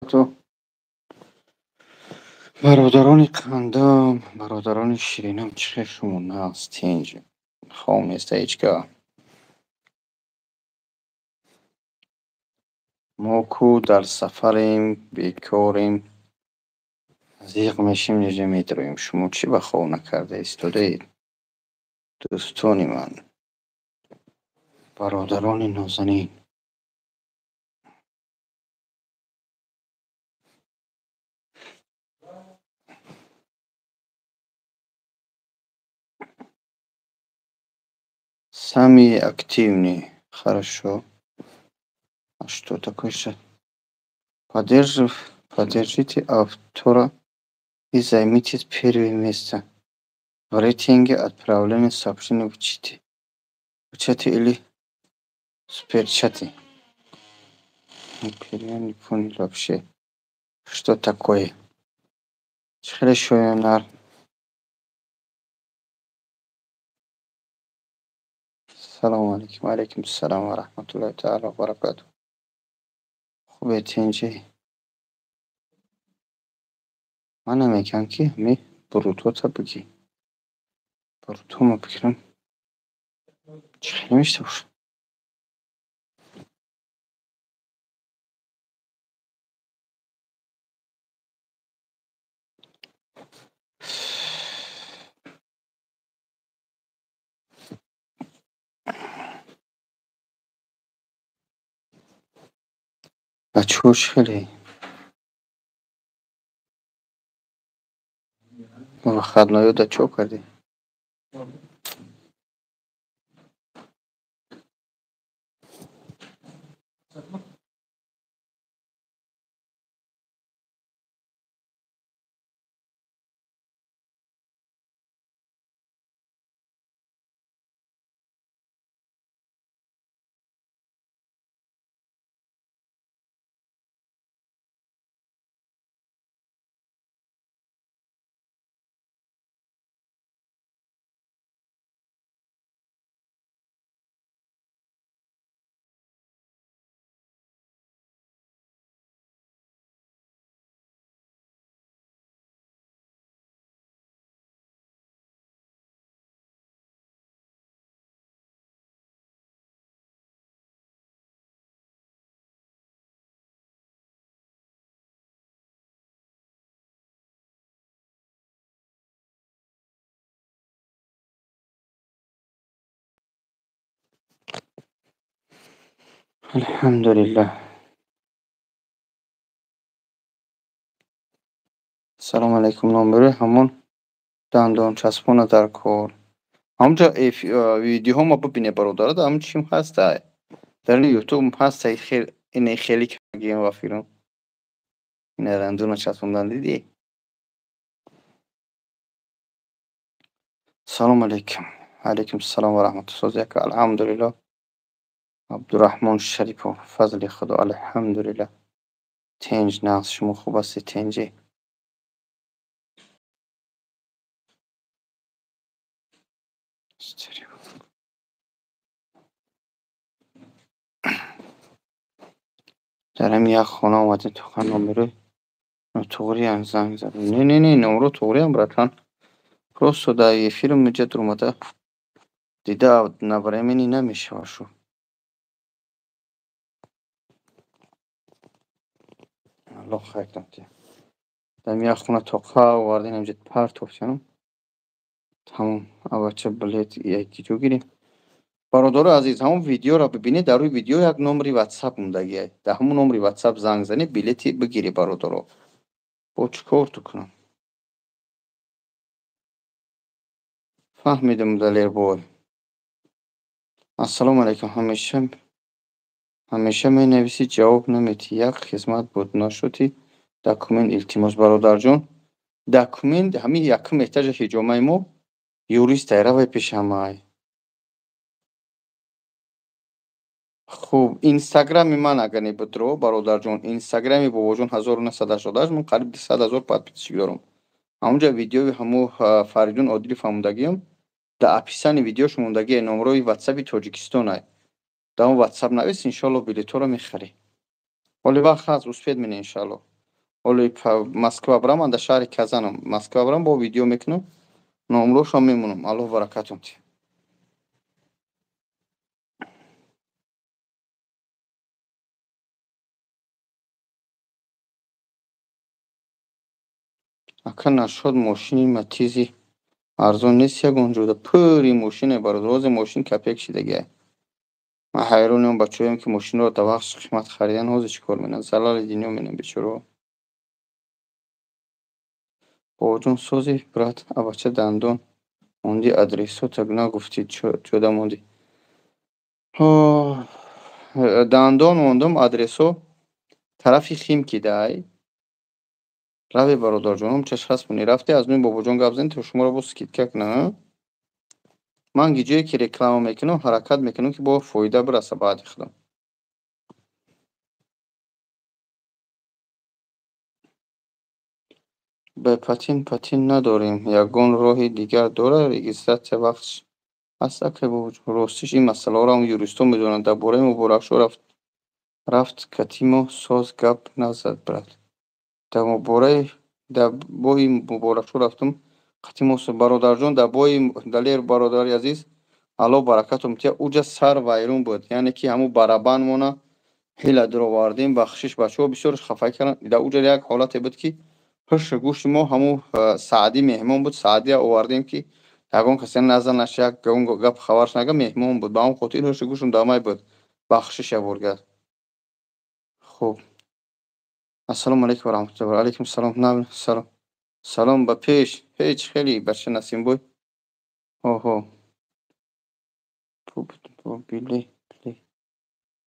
Баракату. Бародарони қандам, бародарони ширинам, чӣ хел шумо нағз, тинҷ, хом неста ҳеҷ ка. Мо ку дар сафарем, бекорем, зиқ мешем, неҷа медроем. Шумо чӣ ба хоб накарда истодаед? Дӯстони ман, бародарони нозанин. Самые активные. Хорошо. А что такое сейчас? Поддержите автора и займите первое место в рейтинге отправления сообщений в чате или суперчате. Я не понял вообще, что такое. Хеле шоёнар. Салому алейкум, алейкум салом ва раҳматуллоҳи таала ва баракату. Хубе, тинҷӣ? Ман намегӯям, ки ҳами брутота бигӣ. Бруто ма бигирам, чӣ хеле мешта бошад? Бачаҳо, чӣ хеле? Выходной да чо кардӣ? Алҳамдулиллаҳ. Салому алайкум, номерои ҳамон дандончаспона дар кор. Ҳамонҷо видеоҳо ма бибине, бародаро, ҳамон чим ҳаста. Дар ютуб ҳаста, ине хеле кагием ва филм. Ина дандона часпондан дидӣ? Салому алайкум. Алайкум салом ва раҳматуллоҳ. Соз яка, алҳамдулиллоҳ. Абдураҳмон Шарипов, фазли Худо, алҳамдулиллоҳ. Тинҷ, нағз, шумо хуб ҳастед, тинҷӣ? Дар ҳамин як хона омадем, тоқа номерои нотуғриам занг задам. Не, не, не, номеро туғриам, братан. Просто дар эфирм инҷа дуромада дида одновременно намешавад шу. Аллоҳ хайр кунад. Дар ҳамин як хона тоқа овардем, инҷа партофтем. Тамом, аввалча билет якиҷо гирем. Бародарои азиз, ҳамон видеоро бибинед, дар рӯи видео як номери ватсап мондагиай. Дар ҳамон номери ватсап занг занед, билети бигиред, бародаро. Бо чӣ кор ту кунам? Фаҳмидам, Далербой. Ассалому алайкум. Ҳамеша менависӣ, ҷавоб намедиҳӣ. Як хизмат буд, нашуди документ, илтимос, бародарҷон. Документ ҳамин якум эҳтиёҷи ҳиҷомаи мо юристай, равай пеши ҳамаай. Хуб, инстаграми ман агар не бидро, бародарҷон, инстаграми бобоҷон 1988, ман қариб 200 000 подписчик дорам. Ҳамонҷа видеои ҳамо Фаридун Одилов ҳамондагиам, дар описании видеош мондагиай номерои ватсапи Тоҷикистонай. Дар он ватсап навис, иншоалло билетҳоро мехарӣ. Ҳоли вақт ҳаст, успеть мене, иншоалло. Ҳоли Москва бирам, ман дар шаҳри Казанам. Москва бирам, бо видео мекунам, номрошам мемонам. Аллоҳ баракатон диҳад. Ака нашод мошини Матизи арзон нест ягон ҷода. Пури мошине бародар, ҳозир мошин капек шидагиай. Ман ҳайронам бачаҳоям ки мошинро дар вақти қимат харидан, ҳозир чӣ кор менанд? Залали дунё менанд бечораҳо. Бобоҷон сози брат, абача дандон монди, адресота нагуфтӣ, ҷода мондӣ. Дандон мондум, адресо тарафи Химки дай. Рави бародарҷоном чашхаспонӣ рафте аз нӯи бобоҷон гап занед, то шуморо бо скидка кунам. Ман ҷое ки реклама мекунам, ҳаракат мекунам ки бо фоида бираса баъди худам. Бе патин патин надорем. Ягон роҳи дигар дорад? Регистратсия вақтш ҳаст акай бобоҷон? Ростиш ин масъалаҳоро ҳам юристҳо медонанд. Дар бораи Муборакшоҳ рафт катимо соз гап назад брат. Дар бораи дар бои Муборакшоҳ рафтум қатимо бародарҷон, дар бои Далер бародари азиз, Аллоҳ баракатон диҳад, уҷа сар вайрон буд. Яъне ки ҳамун барабанмона ҳила дуровардем, бахшиш бачаҳо бисёр хафа карданд. Дар уҷа як ҳолате буд ки ҳушу гӯшти мо ҳамун Саъдӣ меҳмон буд, Саъдия овардем ки ягон касе назанаш, як гап хабарш нага, меҳмон буд. Ба ҳамон хотир ҳушу гӯшум дамай буд. Бахшиш якборгар. Хуб. Ассалому алайкум ва раҳматуллоҳи ва алайкум салом. На, салом. Салом ба пеш. Ҳеҷ хеле бача Насимбой. Оҳо.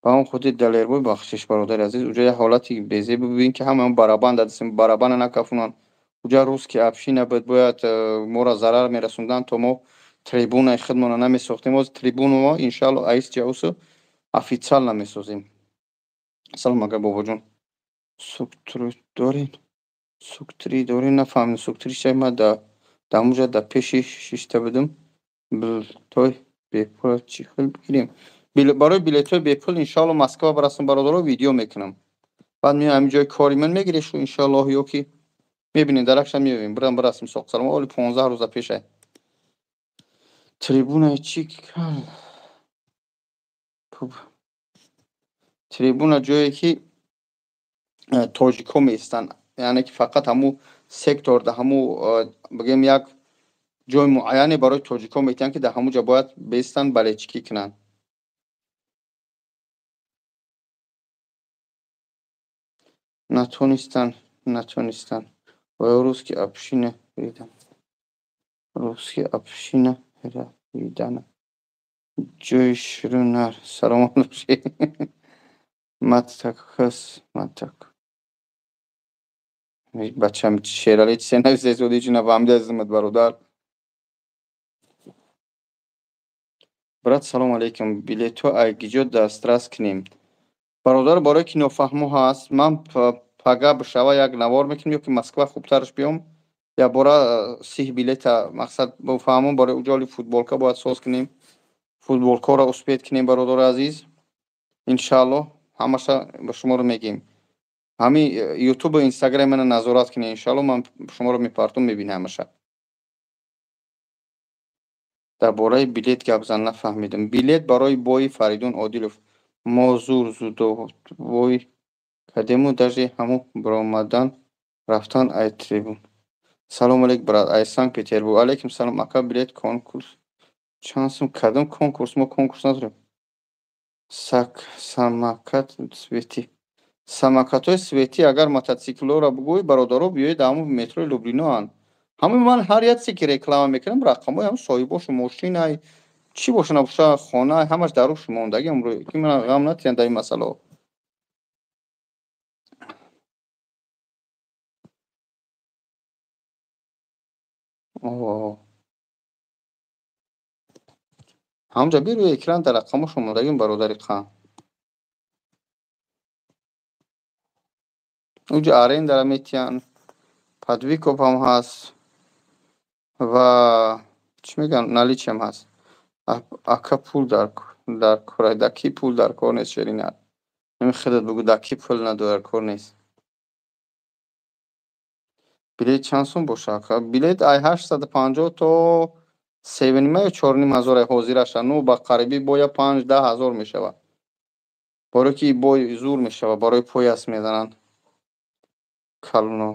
Ба ҳамон хотир Далербой бахшиш бародари азиз, уҷа як ҳолати безеб бибин ки ҳама барабан дадисем, барабана накафунанд. Уҷа русский община буд, бояд моро зарар мерасонданд, то мо трибунаи худмонро намесохтем. Ҳозир трибуну мо иншааллоҳ аис ҷаусу официально месозем. Салом ага бобоҷон. Суктри доред? Суктри доред? Нафаҳмидам. Суктри чист? Ман дар ҳамонҷа дар пеши шишта будам. Билетҳои бепул чӣ хел бигирем? Барои билетҳои бепул иншааллоҳ Москва барасам бародаро видео мекунам. Баъд меоям ҳамин ҷои кори ман мегирешу иншааллоҳ, ё ки мебинем даракшам меоем. Бирам бирасем соқ салом. Оли 15 рӯза пешай. Трибунаи чӣ? Трибуна ҷое ки тоҷикҳо меистанд. Яъне ки фақат ҳамун сектор дар ҳамун бигем як ҷои муайяне барои тоҷикҳо метиҳанд ки дар ҳамун ҷо бояд беистанд, балечикӣ кунанд. Натонистанд. Оё русский община ридан? Русский община ридан. Ҷои ширу нар. Саломат бошед. Матакхас, матак. Бачам Шерали чизе нависед, ҳеҷ нафаҳмида азизамат бародар. Брат, салом алейкум. Билетҳо айгиҷо дастрас кунем? Бародар, барое ки нофаҳмо ҳаст, ман пага бишава як навор мекунем, ё ки Москва хубтараш биём, якбора 30 билета мақсад бофаҳмон, барои уҷоли футболка бояд соз кунем. Футболкаро успеть кунем бародари азиз. Иншааллоҳ ҳамаша ба шуморо мегӯем. Ҳамин ютубу инстаграм мана назорат кунед, иншааллоҳ ман шуморо мепартом, мебинем ҳамаша. Дар бораи билет гап зан, нафаҳмидам. Билет барои бои Фаридун Одилов. Мо зур зудобой кардему, даже ҳамун баромадан рафтан ай трибун. Салом алейк брат, ай Санкт Петербург. Алейкум салом ака, билет конкурс чанд сум? Кадом конкурс? Мо конкурс надорем. Самокат светӣ. Самокатҳои светӣ агар мотоциклҳоро бугӯй бародаро, биёед ҳамун метрои Люблиноанд. Ҳамин ман ҳар як чизе ки реклама мекунам, рақамҳои ҳам соҳибошу мошинай, чӣ боша набоша, хона, ҳамаш дар рӯши мондагӣ амрӯ ки ман ғам натиҳанд дар ин масъалаҳо. Ҳамҷа би рӯи экран дар рақамҳошон мондагим бародари қанд. Уҷа арендара метиҳанд, подвикоп ҳам ҳаст ва чӣ мегӯянд, наличиам ҳаст. Ака пул дар кор, дар кӣ пул дар кор нест, Шерина? Ҳамин худат бугӯ, дар кӣ пул дар кор нест? Билет чанд сум боша? Билет ай 850 то 7,5 ё 4,5 ҳазор ай ҳозираша. Ну ба қарибӣ боя 5-10 ҳазор мешавад. Барои ки бой зур мешавад, барои пояс мезананд. Калоно.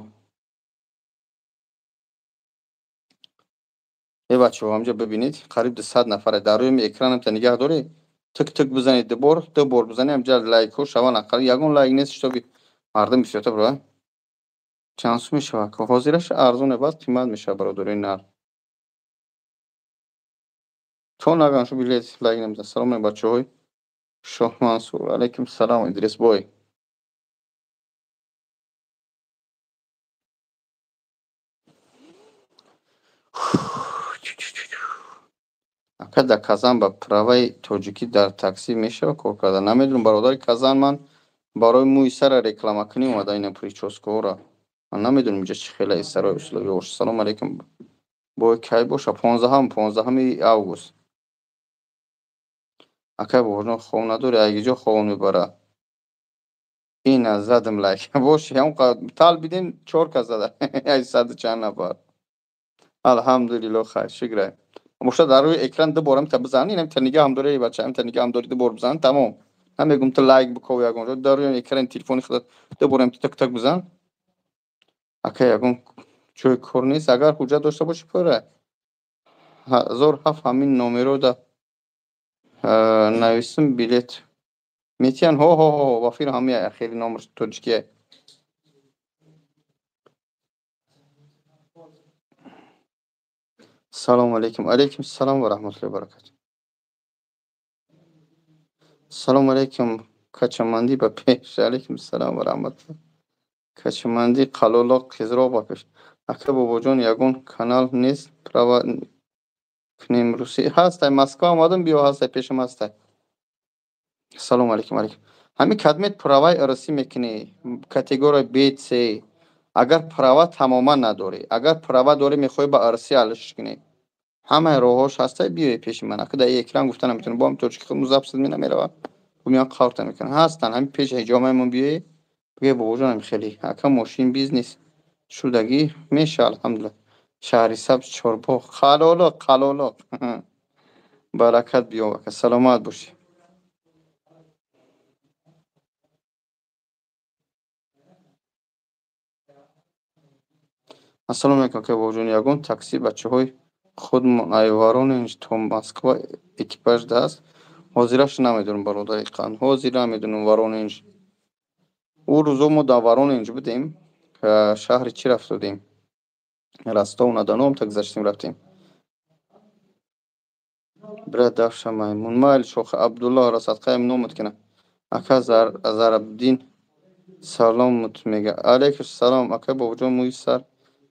Э бачаҳо, ҳамҷа бибинед, қариб 200 нафаре. Дар рӯи экран та нигаҳ доред. Тик-тик бизанед ду бор бизанед, ҳамҷа лайкҳо шаванд ақал. Ягон лайк нест, шитоби мардум бисёрта бро. Чанд сум мешавад? Ҳозираш арзоне, баъд қимат мешавад, бародарои нар. То наган шу билет лайк намезанад. Салом алейкум бачаҳои Шоҳ Мансур. Алейкум салом Идрисбой. Ака дар Казан ба праваи тоҷикӣ дар таксӣ мешавад кор карда? Намедонам бародари Казан, ман барои мӯи сара реклама кунӣ омада ина прическаҳоро. Ман намедонам инҷа чӣ хела сарои услуби бош. Салом алейкум. Бой кай боша? 15-ми август. Акай бобоҷон хоб надорӣ? Айгиҷо хоб мебара? Ина задам лайк. Боши, ҳам талбидем 4 кас зада. Ай саду чанд нафар. Алҳамдулиллоҳ, хайр, шукр. Боша дар рӯи экран ду бор ҳам бизан, инам та нигаҳ ҳам дорӣ бача, ҳам та нигаҳ ҳам дорӣ, ду бор бизан, тамом. Намегум ту лайк биков ягон ҷо, дар рӯи экрани телефони худат ду бор ҳам тик-тик бизан. Ака ягон ҷои кор нест, агар ҳуҷҷат дошта бошӣ пора. 1007 ҳамин номеро да нависм билет. Метиян ҳо ҳо ҳо, вафир ҳами ахири номер тоҷикия. Салом алейкум. Алейкум салом ва раҳматуллоҳи ва баракатуҳ. Салом алейкум. Качамандӣ ба пеш. Алейкум салом ва раҳматуллоҳ. Качамандӣ қалолоқ қизроқ ба пеш. Ака бобоҷон ягон канал нест права кунем русӣ ҳастай. Москва омадам, биё ҳастай, пешам ҳастай. Салом алейкум. Алейкум. Ҳамин кадмет праваи русӣ мекунӣ категория Б, С. Агар права тамоман надорӣ, агар права дорӣ мехоҳӣ ба русӣ алиш кунӣ, ҳамаи роҳҳош ҳастай, биёй пеши ман. Ака дар экран гуфта наметавонам, бо ҳам тоҷики худмон запис менамеравад, меян қаврта мекунам. Ҳастан ҳамин пеши ҳиҷомаамон биёй, бигӯй бобоҷон ҳамин хеле ака мошин бизнес шудагӣ меша, алҳамдулиллоҳ. Шаҳри сабз Чорбоғ, қалолоқ, қалолоқ. Баракат биё ака, саломат бошӣ. Ассалому алейкум ака бобоҷон, ягон такси бачаҳои худмон ай Воронеж то Москва экипаж даст? Ҳозираш намедонам бародари қанд, ҳозир намедонам Воронеж. Ӯ рӯзо мо дар Воронеж будем, шаҳри чӣ рафтодем? Ростов на Дону та гузаштем рафтем. Брат давша маймун майли шоҳ Абдуллоҳ расадқаям номат кина. Ака Зарабдин саломут мега. Алейкум салом ака бобоҷон, мӯи сар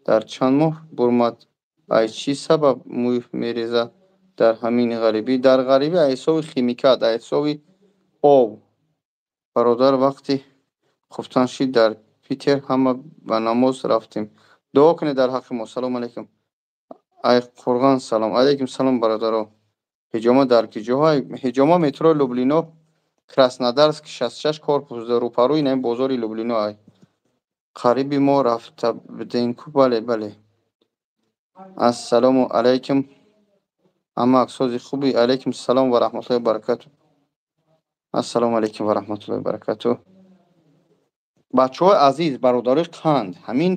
дар чанд моҳ бурмад? Ай чӣ сабаб мӯй мерезад дар ҳамин ғарибӣ? Дар ғарибӣ ай ҳисоби химикат, ай ҳисоби об. Бародар, вақти хуфтан шид дар Питер ҳама ба намоз рафтем. Дуо кунед дар ҳаққи мо. Салом алейкум. Ай Қурғон салом. Алейкум салом бародаро. Ҳиҷома дар киҷоҳо? Ҳиҷома метро Люблино, Краснодарск 66 корпус, рӯпарӯи ин бозори Люблино ай. Қариби мо рафта будем ку? Бале, бале. Ассалому алайкум. Амак сози хуби. Алейкум салом ва раҳматуллоҳи ва баракатуҳ. Ассалому алайкум ва раҳматуллоҳи ва баракатуҳ. Бачаҳои азиз, бародарои қанд, ҳамин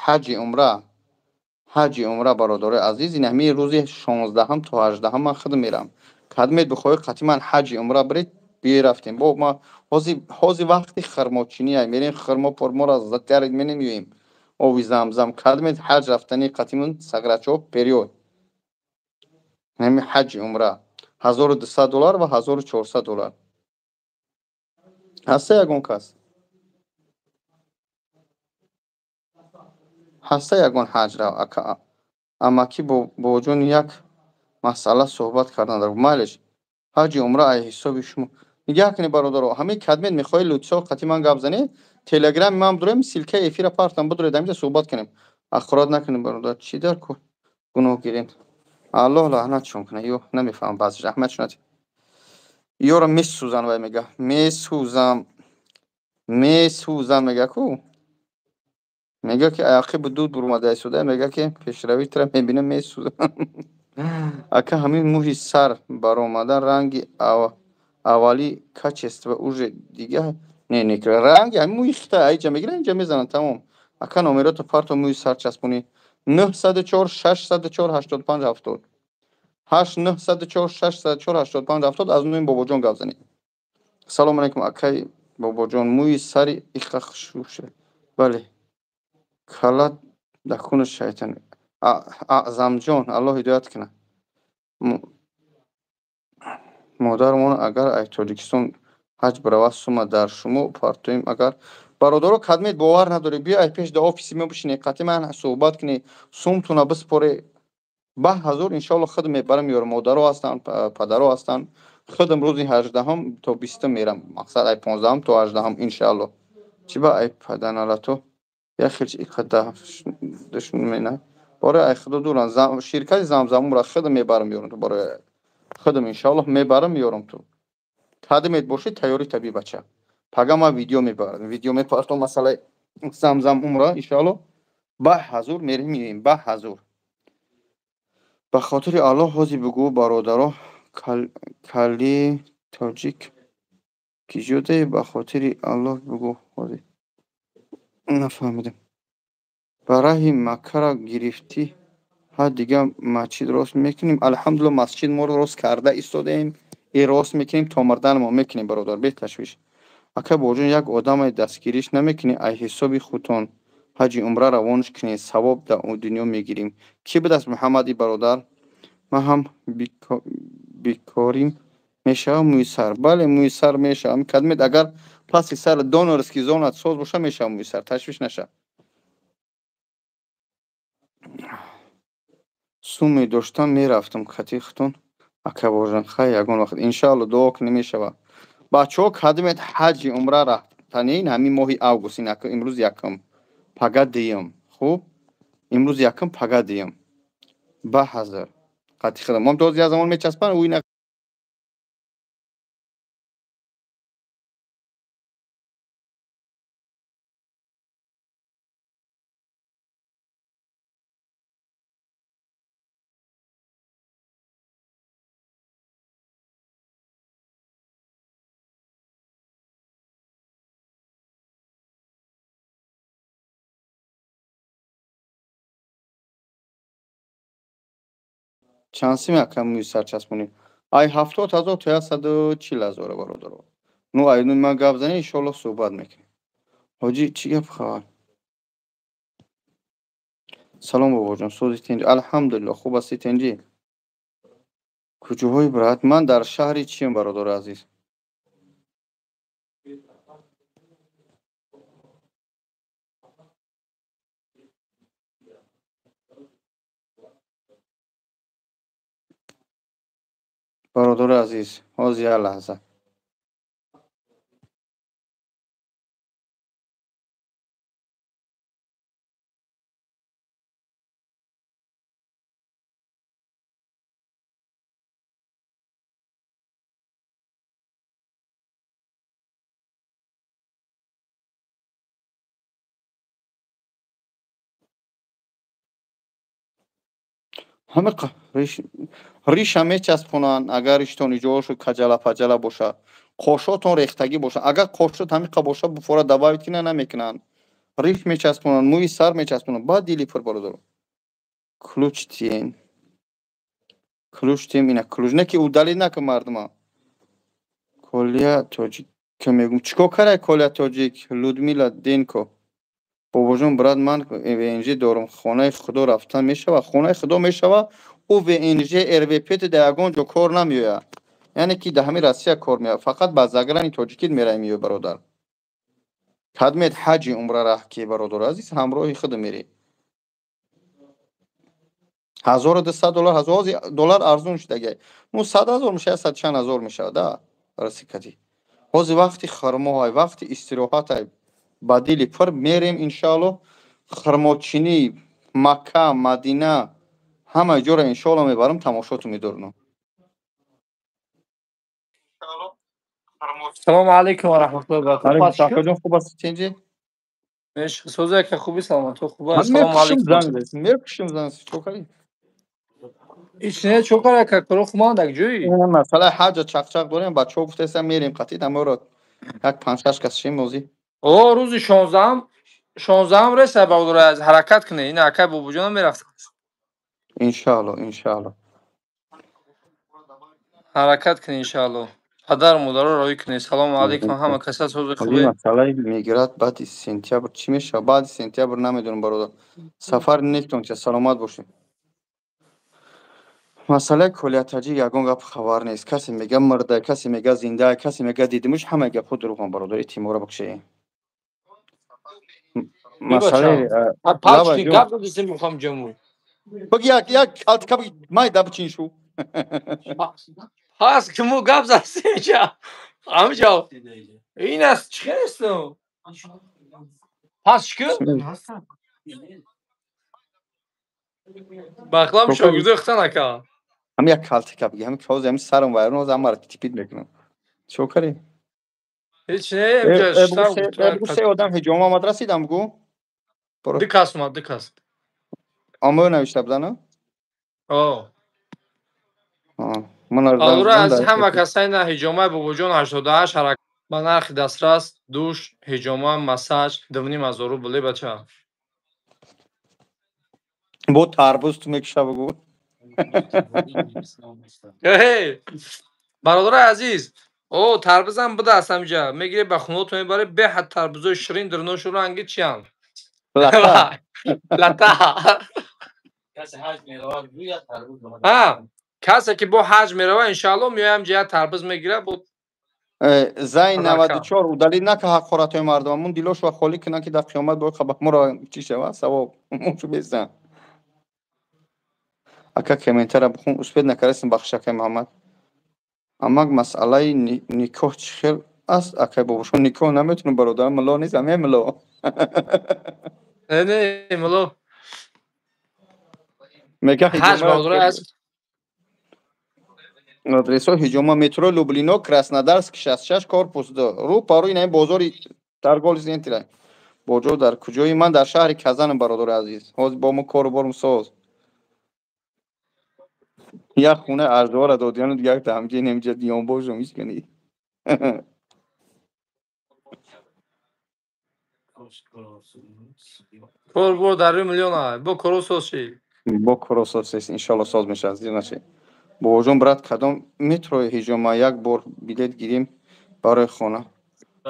ҳаҷи умра, ҳаҷи умра бародарои азиз, ин ҳамин рӯзи 16 то 18 ман худам мерам. Кадмет бихоҳед қатъиман ҳаҷи умра биред, бирафтем. Бо ма ҳозир вақти хирмочинӣ ай, мерем хирмо пурморо затярид менем меоем. Ови замзам. Кадмет ҳаҷ рафтани қатъиман саграчо период. Ҳамин ҳаҷи умра $1200 ва $1400. Ҳаста ягон кас? Ҳаста ягон ҳаҷ рав? Амаки бобоҷон як масъала суҳбат кардан дар майлиш. Ҳаҷи умра ай ҳисоби шумо. Нигаҳ кунед бародаро, ҳамин кадмет мехоҳед лутфо қатъиман гап занед, телеграми ман бидурем, ссилкаи эфира партам бидуред, ҳаминҷа суҳбат кунем. Ахурат накунед бародар, чӣ дар ку гуноҳ гирем? Аллоҳ лаънатшон кунад. Ё намефаҳмам баъзеш, раҳматшон натӣ. Ёро месӯзан вай мега. Месӯзам. Месӯзам мега ку. Мега ки ақибу дуд бурмада истода, мега ки пешравӣ тра мебинам, месӯзам. Ака, ҳамин мӯи сар баромада ранги аввали качество уже дига не, не, ранги ҳамин мӯи хита айҷа мегиран, инҷа мезананд, тамом. Ака, номерото парто, мӯи сар часпонӣ. 904 604 85 70, 8 904 604 85 70. Аз нуи Бобоҷон гап занед. Салому алайкум, акай Бобоҷон, мӯи сари иқа хушрӯ. Бале, кала дахуна шайтан. Аъзамҷон, Аллоҳ ҳидоят кунад. Модармон агар ай Тоҷикистон ҳаҷ биравад, сума дар шумо партоем. Агар бародаро кадмет бовар надорӣ, биё ай пеш да офиси мо бишинӣ, қатъи ман суҳбат кунӣ, сумтуна биспорӣ. Ба ҳазур, иншоалло, худ мебарам ёр. Модаро ҳастанд, падаро ҳастанд. Худам рӯзи 18-ҳум то 20-ум мерам, мақсад ай 15-ҳум то 18-ҳум, иншоалло. Чӣ ба ай паданалато як хел иқада душмена бораи ай худо дуран. Ширкати Замзамумра худам мебарам ёрам ту, барои худам иншоаллоҳ мебарам ёрам ту. Кадмет бошӣ, тайёрӣ таби, бача. Пага ман видео мебарам, видео мепартом масъалаи Замзам умра, иншоалло. Ба ҳазур мерем, меоем ба ҳазур. Ба хотири Аллоҳ, ҳозир бигӯ, бародаро, кали тоҷик киҷоде, ба хотири Аллоҳ бигӯ, ҳозир нафаҳмидам. Ба раҳи Маккара гирифтӣ, ҳа, дига масҷид рост мекунем. Алҳамдулилла, масҷид моро рост карда истодаем и рост мекунем, то мурданмо мекунем, бародар, беташвиш. Ака Бобоҷон, як одаме дастгириш намекунӣ, ай ҳисоби худтон ҳаҷи умра равонаш кунед, савоб дар дунё мегирем. Кӣ будаст Муҳаммади бародар? Ман ҳам бикорим, мешавам мӯи сар? Бале, мӯи сар мешавам. Кадмет агар паси сар донорский зонат соз боша, мешавам мӯи сар, ташвиш наша. Суме доштам, мерафтам хати хутун. Ака Бобоҷон, хай, ягон вақт иншоалло, дуо кунӣ, мешавад. Бачаҳо, кадмет ҳаҷи умра рафтанин ҳамин моҳи август, ин имрӯз якум, пага дуюм. Хуб, имрӯз якум, пага дуюм. Ба ҳазр қати худам мом тоз як замон мечаспанд ӯ ина. Чанд сими, ака, мӯи сар часпонӣ? Ай 70 000 то 140 000, бародаро. Ну, ай ну ман гап занӣ, иншоалло, суҳбат мекунем. Ҳоҷӣ, чӣ гап, хабар? Салом, Бобоҷон, сози, тинҷ? Алҳамдулилло, хуб ҳастӣ, тинҷӣ? Куҷоҳои, брат? Ман дар шаҳри чием, бародари азиз. Бародари азиз, ҳозир, як лаҳза. Ҳама риша мечаспонанд, агар риштон иҷошу каҷала паҷала боша, қошотон рехтагӣ боша. Агар қошот ҳамиқа боша, буфора добавить кина намекунанд. Риш мечаспонанд, мӯи сар мечаспонанд, баъд дили пур, бародаро. Ключ тиен, ключ тием, ина ключ не ки удалить накун мардума. Колия тоҷик ка мегум, чӣ кор карай Колия тоҷик? Людмила Денко. Бобоҷон, брат, ман ВНЖ дорам, хонаи худо рафтан мешава? Хонаи худо мешава. Ӯ ВНЖ РВП дар ягон ҷо кор намеояд, яъне ки дар ҳамин Россия кор меояд, фақат ба заграни тоҷикит мерай меояд, бародар. Кадмет ҳаҷи умра раҳ ки, бародари азиз, ҳамроҳи худ мерӣ. 1200 доллар, ҳазор доллар арзон шудагай. Ну, 100 000 мешавад, сад чанд ҳазор мешавад, да, раси кадӣ. Ҳозир вақти хурмоҳай, вақти истироҳатай, ба дили пур мерем, иншоалло. Хурмочинӣ, Макка, Мадина, ҳамаи ҷоро иншоалло мебарам, тамошоту медорам. Салому алайкум ва раҳматуллоҳи ва баракатуҳ. Акаҷон, хуб ҳастӣ, тинҷӣ? Соза, ака, хуби, саломатҳо хуба? Ман Ассалому мекушим, алайкум. Занг зад, мекушим занг, чо кардӣ? Ҳеч не, чо кар, ака, коро хуманд ак ҷӯй? Масъалаи ҳаҷа чақчақ дорем, бачаҳо гуфтаистанд, мерем қатид аморо як панҷ-шаш кас шем озӣ. О, рӯзи 16-ам реса, бародари азиз, ҳаракат кунед. Ин акай Бобоҷонам мерафт. Иншаалло, иншаалло. Ҳаракат кунед, иншаалло. Падару модарро роҳӣ кунед. Салому алайкум, ҳама каса сози хубе? Масъалаи мегирад, баъди сентябр чӣ мешавад? Баъди сентябр намедонам, бародар. Сафар нестон, ча саломат бошед. Масъалаи Колия Таҷик ягон гап хабар нест. Касе мега мурда, касе мега зинда, касе мега дидимуш, ҳамаи гапҳо дурӯғанд, бародар, эътимора бикушед. Масъалаи гап додисем, мехоҳам ҷаму. Биг як як алтика биг, майда бичин шу. Пас ки мо гап задем ҷа. Ҳамҷа. Ин аст, чӣ хел аст? Пас чӣ? Бахлам шогирдои худтан, ака. Ҳам як калтика биги, ҳами ҳозир ҳами сарам вайрон, ҳозир ҳамаро типид мекунам. Чо кардӣ? Ҳеч не, ҳамҷа. Бугу, се одам ҳиҷома омад, расидам, бугу. Ду кас омад, ду кас. Омоё навишта будана? О. Аллура аз ҳама касай на ҳиҷомаи Бобоҷон 88 ҳаракат ба нархи дастрас, душ, ҳиҷома, массаж 2,5 ҳазор рубл, е бача. Бо тарбуз ту мекуша, бугу. Бародарои азиз, о, тарбузам будааст, ҳамҷа мегиред, ба хонатон мебаред, беҳад тарбузои ширин, дурношу ранги чиянд? Лата. Касе ки бо ҳаҷ мерава, иншаалло, меоям ҷа, як тарбуз мегирад бо. Зайн 94 удалить нака, ҳақоратҳои мардум. Мун дилошва холӣ кунанд, ки дар қиёмат бояд хабарморо чӣ шавад, савоб мунчу безан. Ака, комментара бихун, успеть накардастем, бахш, акай Муҳаммад. Амак, масъалаи никоҳ чӣ хел аст, акай Бобошон? Никоҳ наметунам, бародар, мулло нестам, е мулло. Не, не, мулло. Мега ҳаҷ, бародарои азиз. Адресо: ҳиҷома, метро Люблино, Краснодарск, 66, корпус 2, рӯ па рӯи наи бозори торговый центр. Боҷо дар куҷои? Ман дар шаҳри Казанам, бародари азиз. Ҳозир бо мо кору борум соз. Як хонаи арзора додиану дигар ҳамҷа немҷа ёнбошам ҳеч кани. Кор бор дар рӯи миллиона, бо коро соз ши. Бо коро соз ши, иншоалло, соз мешавад, зир нашед. Бобоҷон, брат, кадом метрои ҳиҷома? Як бор билет гирим барои хона.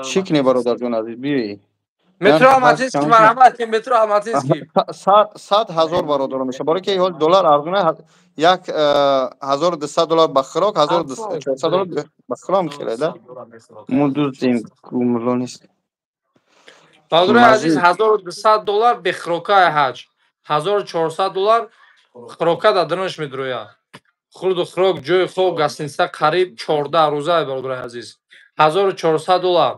Чӣ кунӣ, бародарҷон азиз, биёӣ. Метро Алматинский, марҳамат, метро Алматинский. 100 000, бародаро, мешавад, барои ки ҳол доллар арзона, як 1200 доллар ба хӯрок, 1400 доллар ба хӯрок хеле да. Мо дуздем, мулло нест. Бародарои азиз, 1200 доллар бехӯрокаи ҳаҷ, 1400 доллар хӯрока дар дарунаш медурояд, хурду хӯрок, ҷои хоб, гостиница, қариб 14 рӯза, бародарои азиз, 1400 доллар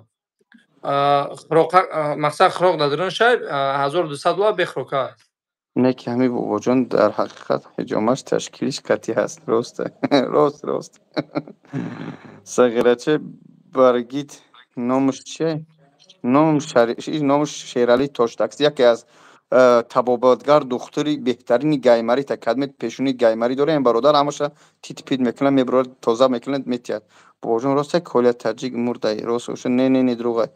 хӯрока, мақсад хӯрок дар дарунашай, 1200 доллар бехӯрока. Не ки ҳами Бобоҷон дар ҳақиқат ҳиҷомаш ташкилиш қатъӣ ҳаст, рост, рост, рост. Сағирача баргит номуш чие? Номуш Шерали Тоштакс, яке аз табобатгар, духтури беҳтарини гаймарита. Кадме пешони гаймарӣ дорем, бародар, ҳамаша тит-пит мекунад, мебурад, тоза мекунад, метиҳад. Бобоҷон, росте Колия Таҷик мурдай? Рост, не, не, не, дурӯғай.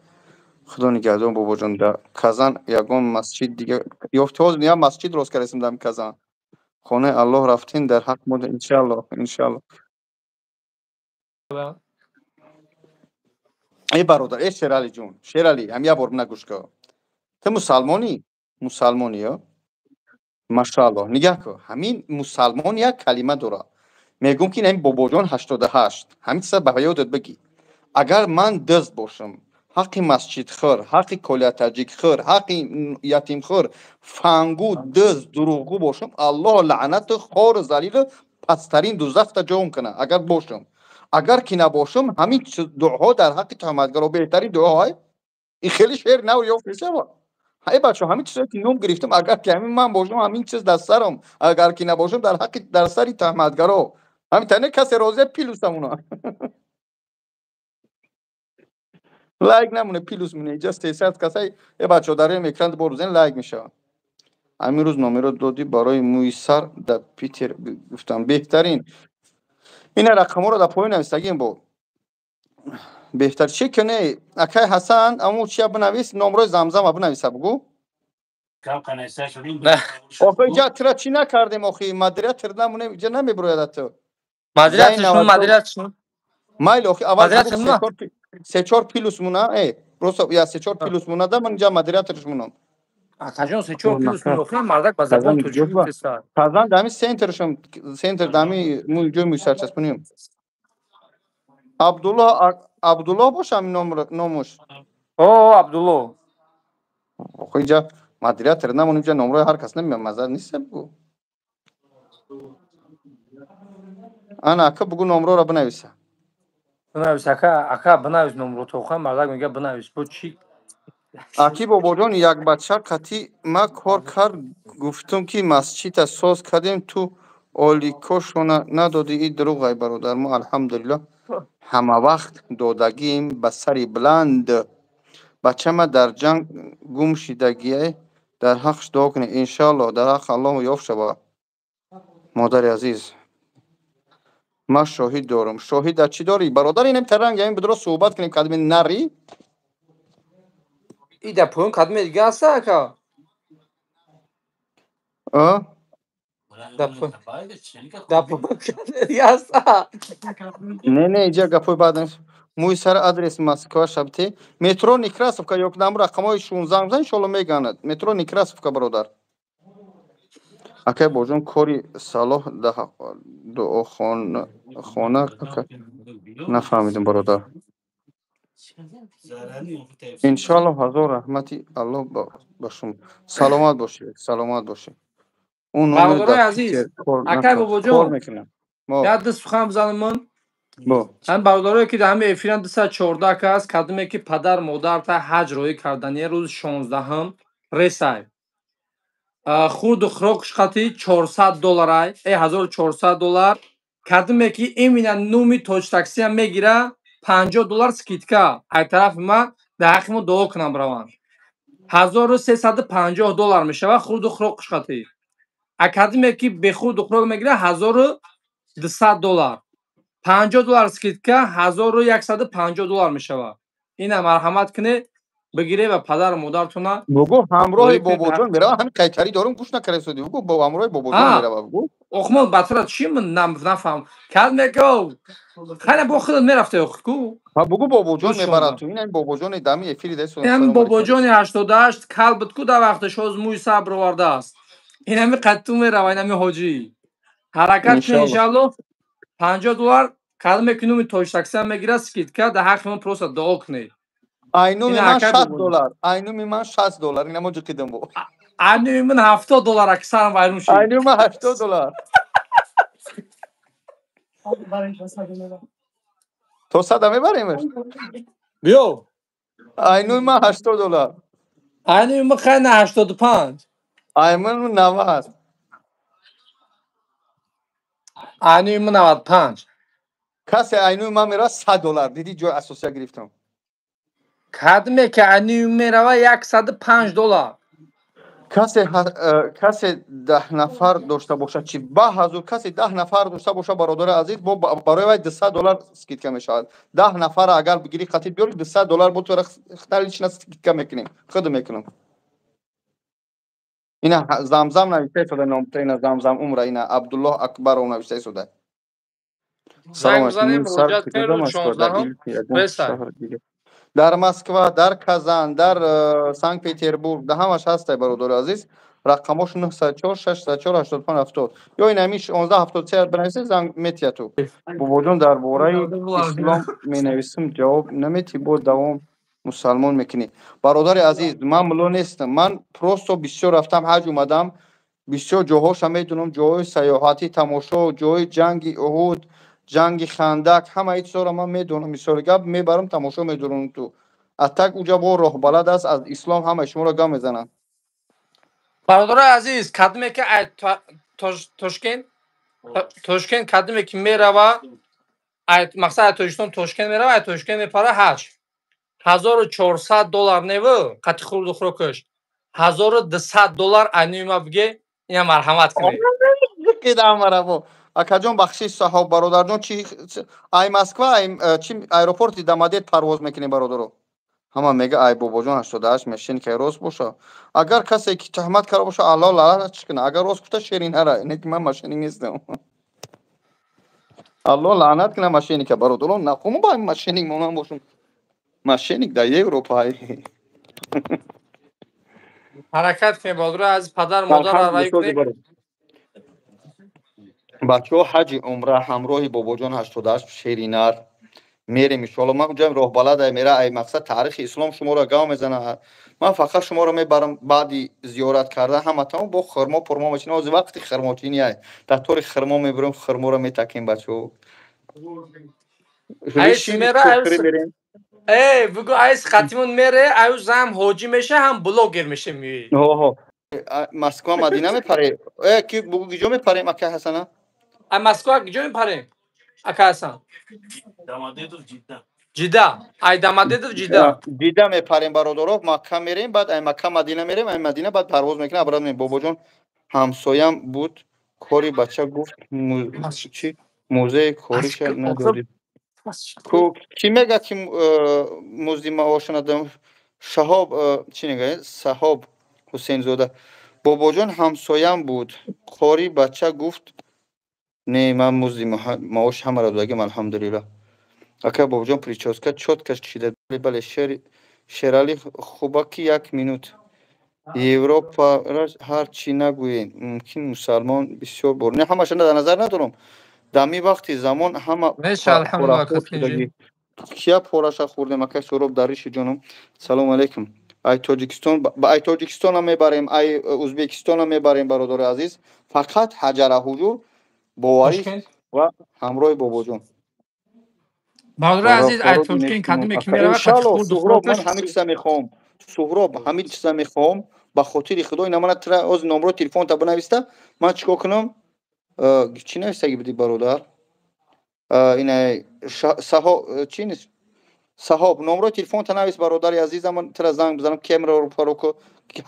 Худо нигаҳдон. Бобоҷон, дар Казан ягон масҷид дига ёфти? Ҳозир як масҷид рост кардастем дар Казан. Хонаи Аллоҳ рафтем, дар ҳақ мо, иншаалло, иншаалло. Эй бародар, э Шерали ҷон, Шерали, ҳам як бор нагӯш ка. Ту мусалмонӣ? Мусалмонӣ, ё? Машааллоҳ, нигаҳ кун, ҳамин мусалмон як калима дорад. Мегӯм, ки ин Бобоҷон 88, ҳамин чиза ба ёдат бигӣ. Агар ман дузд бошам, ҳаққи масҷидхӯр, ҳаққи Колия Таҷикхӯр, ҳаққи ятимхӯр, фангу, дузд, дурӯғгӯ бошам, Аллоҳ лаънату хору залилу пасттарин дузахта ҷом кунад, агар бошам. Агар ки набошам, ҳамин дуоҳо дар ҳаққи туҳматгаро беҳтарин дуоҳое. Ин хеле шеър нав ёфт мешавад. Ҳай бачо, ҳамин чизое ки ном гирифтам, агар ки ҳамин ман бошам, ҳамин чиз дар сарам, агар ки набошам, дар ҳаққи дар сари туҳматгаро. Ҳамин тане касе розия, плюсам уна. Лайк намоне, плюс моне. Иҷа 300 касай, э бачаҳо, дар рӯи экран бор бизанед, лайк мешавад. Ҳамин рӯз номеро додӣ барои мӯи сар дар Питер, гуфтам, беҳтарин. Ина рақамҳоро дар поён нависагим бо. Беҳтар чӣ кунӣ? Акай Ҳасан, аму чия бинавис, номрои Замзама бинависа, бугӯ. Охи, иҷа тира чӣ накардем, охи, модератор намонем, иҷа намебирояд ту. Модератор. Майли, охи, аввал се-чор плюс муна, просто я се-чор плюс муна да, ман иҷа модераторш мунам. Акаҷон, се-чор плюс муна, охи, мардак ба забон тоҷикӣ гуфтеса. Казан дами центршам, центр дами ҷои мӯи сарчаспоним. Абдулло, Абдулло боша номуш? О, Абдулло. Охи, иҷа модератор намонем, иҷа номрои ҳар кас намеяд, маза нест, бугӯ. Ана, ака, бугӯ, номроро бинависа. Бинавис, ака, ака, бинавис номрото, охи, мардак мега бинавис. Бо чӣ? Аки бобоҷон, як бача қатӣ ма кор кард, гуфтум, ки масҷида соз кардем, ту оликошона надодӣ, и дурӯғ ай, бародар, мо алҳамдулилло ҳамавақт додагием ба сари баланд. Бачама дар ҷанг гум шидагиай, дар ҳаққш дуо кунед, иншоалло, дар ҳаққи Аллоҳ ёфт шава. Модари азиз, ман шоҳид дорам. Шоҳид дар чӣ дорӣ? Бародар, инам таранг, ин бидро суҳбат кунем, кадми нари? И дар поён кадме дига аста, ака? А? Дар поён кадме дига аста? Не, не, иҷа гапҳои баъд. Мӯи сар адрес Москва шабте. Метро Некрасовка ё нам рақамҳои 16 бизан, иншоалло меганад. Метро Некрасовка, бародар. Акай бобоҷон, кори Салоҳ дуохона, ака, нафаҳмидам, бародар. Иншоалло, ҳазор раҳмати Аллоҳ ба шумо. Саломат бошед, саломат бошед. Он номер Бародарои азиз, акай бобоҷон, як ду сухан бизанам ман. Ҳам бародарое, ки дар ҳамин эфиран 214 кас, кадоме ки падар модарта ҳаҷ роҳӣ кардани, рӯзи 16-ҳам ресай. Хурду хӯрокш қати 400 долларай, э 1400 доллар. Кадоме ки именно нуми Тоҷтаксиам мегира, 50 доллар скидка. Ай тарафи ма дар ҳаққи мо дуо кунам раванд. 1350 доллар мешавад хурду хӯрокш қати. А кадоме ки бехурду хӯрок мегира, 1200 доллар. 50 доллар скидка, 1150 доллар мешавад. Ина марҳамат кунед, бигире ва падару модаратона. Бугӯ, ҳамроҳи бобоҷон мерава, ҳамин қайтарӣ дорум, гӯш накарда, бугӯ, бо ҳамроҳи бобоҷон мерава, бугӯ. Охмон батра чӣ ман нафаҳм. Кад мега, хайна бо худат мерафте, охи ку? Ҳа, бугӯ, бобоҷон мебарад ту. Ин бобоҷони дами эфири даст. Ин бобоҷони 88 кал буд ку, дар вақташ ҳоз мӯи сар баровардааст. Инами қад ту мерава, инами ҳоҷӣ. Ҳаракат кунед, иншаалло, 50 доллар кадоме ки нуми Тоҷтаксиам мегирад, скидка, дар ҳаққи мо просто дуо кунед. Айнуми ман 60 доллар, айнуми ман 60 доллар, инамо ҷиқидам бо. Айнуми ман 70 доллар, аки сарам вайрон шид. Айнуми ман 80 доллар. То сада мебаремаш? Биё. Айнуми ман 80 доллар. Айнуми ман хайна 85. Айнуми ман 90. Айнуми ман 95. Касе айнуми ман мерава, 100 доллар. Диди, ҷои асосия гирифтам. Кадме ки айнуми мерава, 105 доллар. Касе 10 нафар дошта бошад, чи ба ҳазур, касе 10 нафар дошта бошад, бародари азиз, бо барои вай 200 доллар скидка мешавад. 10 нафара агар бигирӣ, қатӣ биёри, 200 доллар бо тура лично скидка мекунем, худ мекунам. Ина Замзам навишта истода номта, ина Замзам умра, ина Абдуллоҳ Акбаров навишта истода. Занг бизанем, муроҷиат кунед, рӯзи 16-ҳам ресай. Дар Москва, дар Казан, дар Санкт Петербург, дар ҳамаш ҳастай, бародари азиз. Рақамош 904 604 85 70. Ё ин ҳамин 16 73 бинависед, занг метиҳад ту. Бобоҷон, дар бораи ислом менависам, ҷавоб наметиҳӣ, бо давом мусалмон мекунӣ. Бародари азиз, ман мулло нестам, ман просто бисёр рафтам, ҳаҷ омадам, бисёр ҷоҳоша медонам, ҷоҳои сайёҳатӣ, тамошо, ҷои ҷанги Уҳуд, ҷанги Хандак, ҳамаи чизҳоро ман медонам. Мисоли гап, мебарам, тамошо медорам ту. А так уҷа бо роҳбалад аст, аз ислом ҳамаи шуморо гап мезананд. Бародарои азиз, кадоме ки Тошкент, кадоме ки мерава, мақсад, ай Тоҷикистон Тошкент мерава, ай Тошкент мепара ҳаҷ. 1400 доллар неву, қати хурду хӯрокаш 1200 доллар. Айнуи ма биге, ина марҳамат кунед. Қидамараво, акаҷон, бахшиш. Саҳоб, бародарҷон, чи ай Москва, ай чи аэропорти Дамадед парвоз мекунем, бародаро? Ҳама мега, ай бобоҷон 88 мошенник. Ай рост боша, агар касе ки туҳмат карда боша, Алло лаънатш куна. Агар рост гуфта, шеринара не ки ман мошенник нестам. Алло лаънат куна мошенника. Бародарон, нахому ба мошенник монан бошум, мошенник дар Европа. Ҳаракат кунед, бародаро, аз падар модарро рай кунед. Бачаҳо, ҳаҷи умра ҳамроҳи бобоҷон 88 шеринар мерем, иншоалло. Ман уҷам роҳбалада мера, ай мақсад таърихи ислом шуморо гав мезана. Ман фақат шуморо мебарам. Баъди зиёрат кардан ҳаматон бо хурмо пурмо мечинем. Ҳозир вақти хурмочинӣ ай, дар тори хурмо мебурем, хурморо метакем, бачаҳо. Айс мера. Эй, бугу, айс хатимон мере, аюз ҳам ҳоҷӣ меша, ҳам блогер меша, меи. Москва, Мадина мепаре. Э, ки бугу, киҷо мепарем, ака Ҳасана? А Москва киҷо мепарем, ака Ҳасан? Ҷидда. Ай Дамадедов Ҷидда. Ҷидда мепарем, бародаро, Макка мерем, баъд ай Макка Мадина мерем, ай Мадина баъд парвоз мекунем, обратно мерем. Бобоҷон ҳамсоям буд, кори бача гуфт, чи музеи кориша надорид. Кӣ мега, ки музди маоша надорам? Шаҳоб, чӣ нега, Саҳоб Ҳусейнзода. Бобоҷон ҳамсоям буд, қори бача гуфт, не, ман музди маош ҳамаро додагим, алҳамдулилло. Ака бобоҷон, прическа чётко шида. Бале, Шерали хубаки, як минут. Европара ҳар чӣ нагӯед, мумкин мусалмон бисёр бор не, ҳамаша дар назар надорам. Дами вақти замон ҳама кия пораша хӯрдем. Акай Суроб, дариши ҷонум, салому алейкум. Ай Тоҷикистон, ай Тоҷикистонам мебарем, ай Ӯзбекистонам мебарем, бародари азиз. Фақат ҳаҷара ҳуҷур, боварӣ ва ҳамроҳи бобоҷон. Бародари азиз, ай Тошкент кадиме ки мерава. Иншалло, Суҳроб, ман ҳамин чиза мехоҳам. Суҳроб, ҳамин чиза мехоҳам, ба хотири Худо. Ина мана тра оз номро телефонта бинависта, ман чикор кунам? Чӣ навистагӣ будӣ, бародар? Ина саҳо чӣ нест, Саҳоб, номро телефонта навис, бародари азизам, ман тра занг бизанам. Кемраро пароко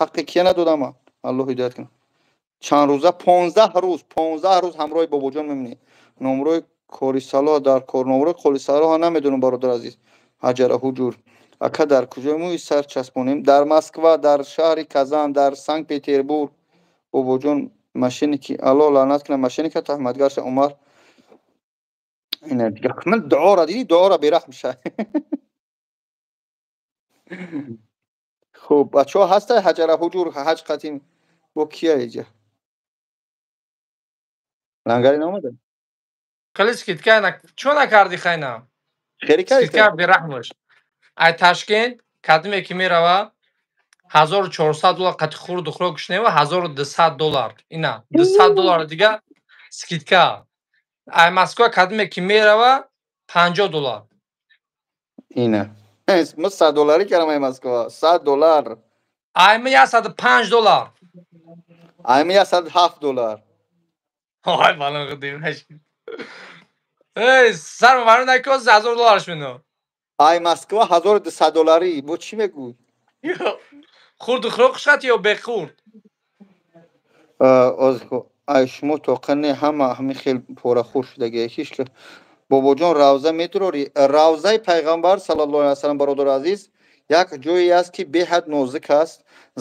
ҳаққи кия надодама, Аллоҳ ҳидоят кунад. Чанд рӯза? 15 рӯз, 15 рӯз ҳамроҳи бобоҷон мемонӣ. Номрои Корисалоҳ дар кор, номрои Корисалоҳ намедонам, бародар азиз. Ҳаҷара ҳуҷур, ака, дар куҷои мӯи сар часпонем? Дар Москва, дар шаҳри Казан, дар Санкт Петербург. Бобоҷон мошенники, Аллоҳ лаънат кунад мошенника, таҳматгарша. Умар, ина ман дуора дидӣ, дуора бераҳм ша. Хуб, бачаҳо, ҳаста ҳаҷара ҳуҷур ҳаҷ қатим бо кия иҷа лангари наомада? Хеле скидка чо накарди, хайна? Хеле. Скидка бераҳмош. Ай Ташкент кадиме ки мерава, 1400 доллар қати хурду хӯрок шунева, 1200 доллар. Ина 200 доллар дига скидка. Ай Москва кадиме ки мерава, 50 доллар. Ина ма 100 долларӣ кардам, ай Москва 100 доллар. Ай ма 105 доллар. Ай ма 107 доллар. Ой, балон. Эй, сар мабару наки, 1000 долларш мино. Ай Москва 1200 долларӣ, бо чӣ мегӯй? Хурду хӯрок шат ё бехурд? Ай шумо тоқа не, ҳама ҳамин хел порахӯр шудаги. Ҳеч. Бобоҷон, равза медурорӣ? Равзаи пайғамбар саллаллоҳу алайҳи васаллам, бародари азиз, як ҷое аст, ки беҳад нозук аст.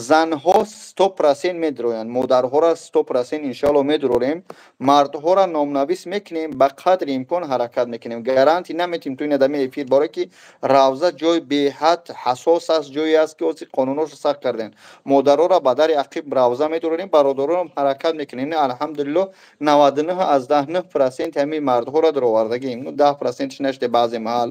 Занҳо 100% медироянд, модарҳоро 100% иншоалло медурорем, мардҳоро номнавис мекунем, ба қадри имкон ҳаракат мекунем. Гарантия наметим ту ин адами эфир, барое ки равза ҷои беҳад ҳассос аст, ҷое аст, ки ози қонуношо сахт кардем. Модарҳоро ба дари ақиб равза медурорем, бародаронам ҳаракат мекунем. Алҳамдулилло, 99,9% ҳамин мардҳоро даровардагием, 10%ш нашде, баъзе маҳал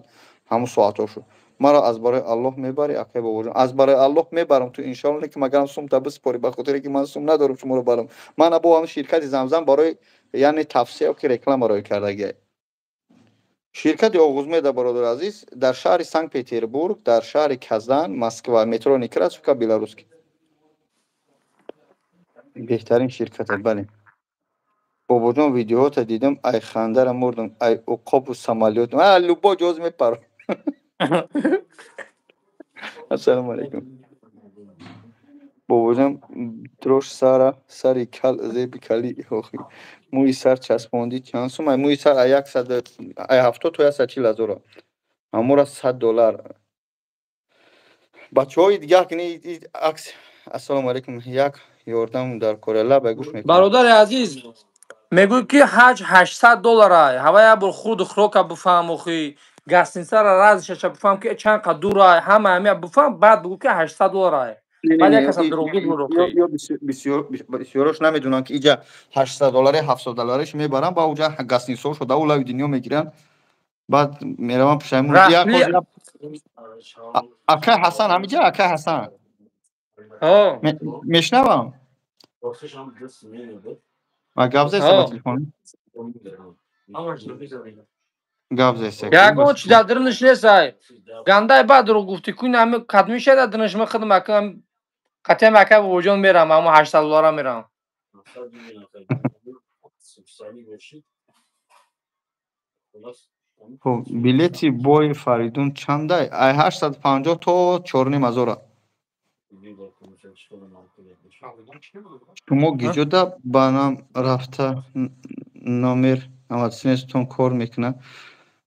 ҳамун соатҳо шуд. Маро аз барои Аллоҳ мебарӣ, акай бобоҷон? Аз барои Аллоҳ мебарам ту, иншоалло, ки магарам сумта биспорӣ, ба хотире ки ман сум надорам шуморо барам. Ман бо ҳам ширкати Замзам барои, яъне тавсия ки реклама роӣ кардагия. Ширкати Оғузмеда, бародари азиз, дар шаҳри Санкт Петербург, дар шаҳри Казан, Москва, метро Некрасовка, Белорусский, беҳтарин ширкат аст. Бале, бобоҷон, видеоҳота дидам, ай хандара мурдам. Ай уқобу самолёт, любой ҷоз мепарам. Ассалому алайкум, бобоҷон. Трош сара сари кал зеби кали охи. Мӯи сар часпондӣ чанд сум? Ай мӯи сар ай 100, ай 70 то 140 ҳазора, ҳамора 100 доллар. Бачаҳои дигар кини акс. Ассалому алайкум, як ёрдам дар кора, лабай гӯш мекунам. Бародари азиз, мегӯй, ки ҳаҷ 800 долларай. Ҳава як бор хурду хӯрока бифаҳм, охи гостиницара разишаша бифаҳм, ки чанд қа дурай, ҳама ҳамия бифаҳм, баъд бигӯ, ки 800 долларай. Баъд як каса дурӯғгӯ бурохи. Ё бисёрош намедонанд, ки иҷа 800 доллари, 700 доллариш мебаранд, ба уҷа гостиницаҳо шуда улави дунё мегиранд, баъд мераванд пушаймон. Акай Ҳасан ҳамиҷа, акай Ҳасан, мешнавам, гап зеста ба телефон, гап зеста. Ягон чи дар дирниш нестай. Гандай баъд дурӯғ гуфтӣ. Кун ҳами кадмиша дар дирниш ма хидм акам қатиам, акай Бобоҷон, мерам, ҳамо 800 доллара мерам. Хуб, билети бои Фаридун чандай? Ай 850 то 4500-ра. Шумо гиҷода ба нам рафта, номер 93-тон кор мекунад?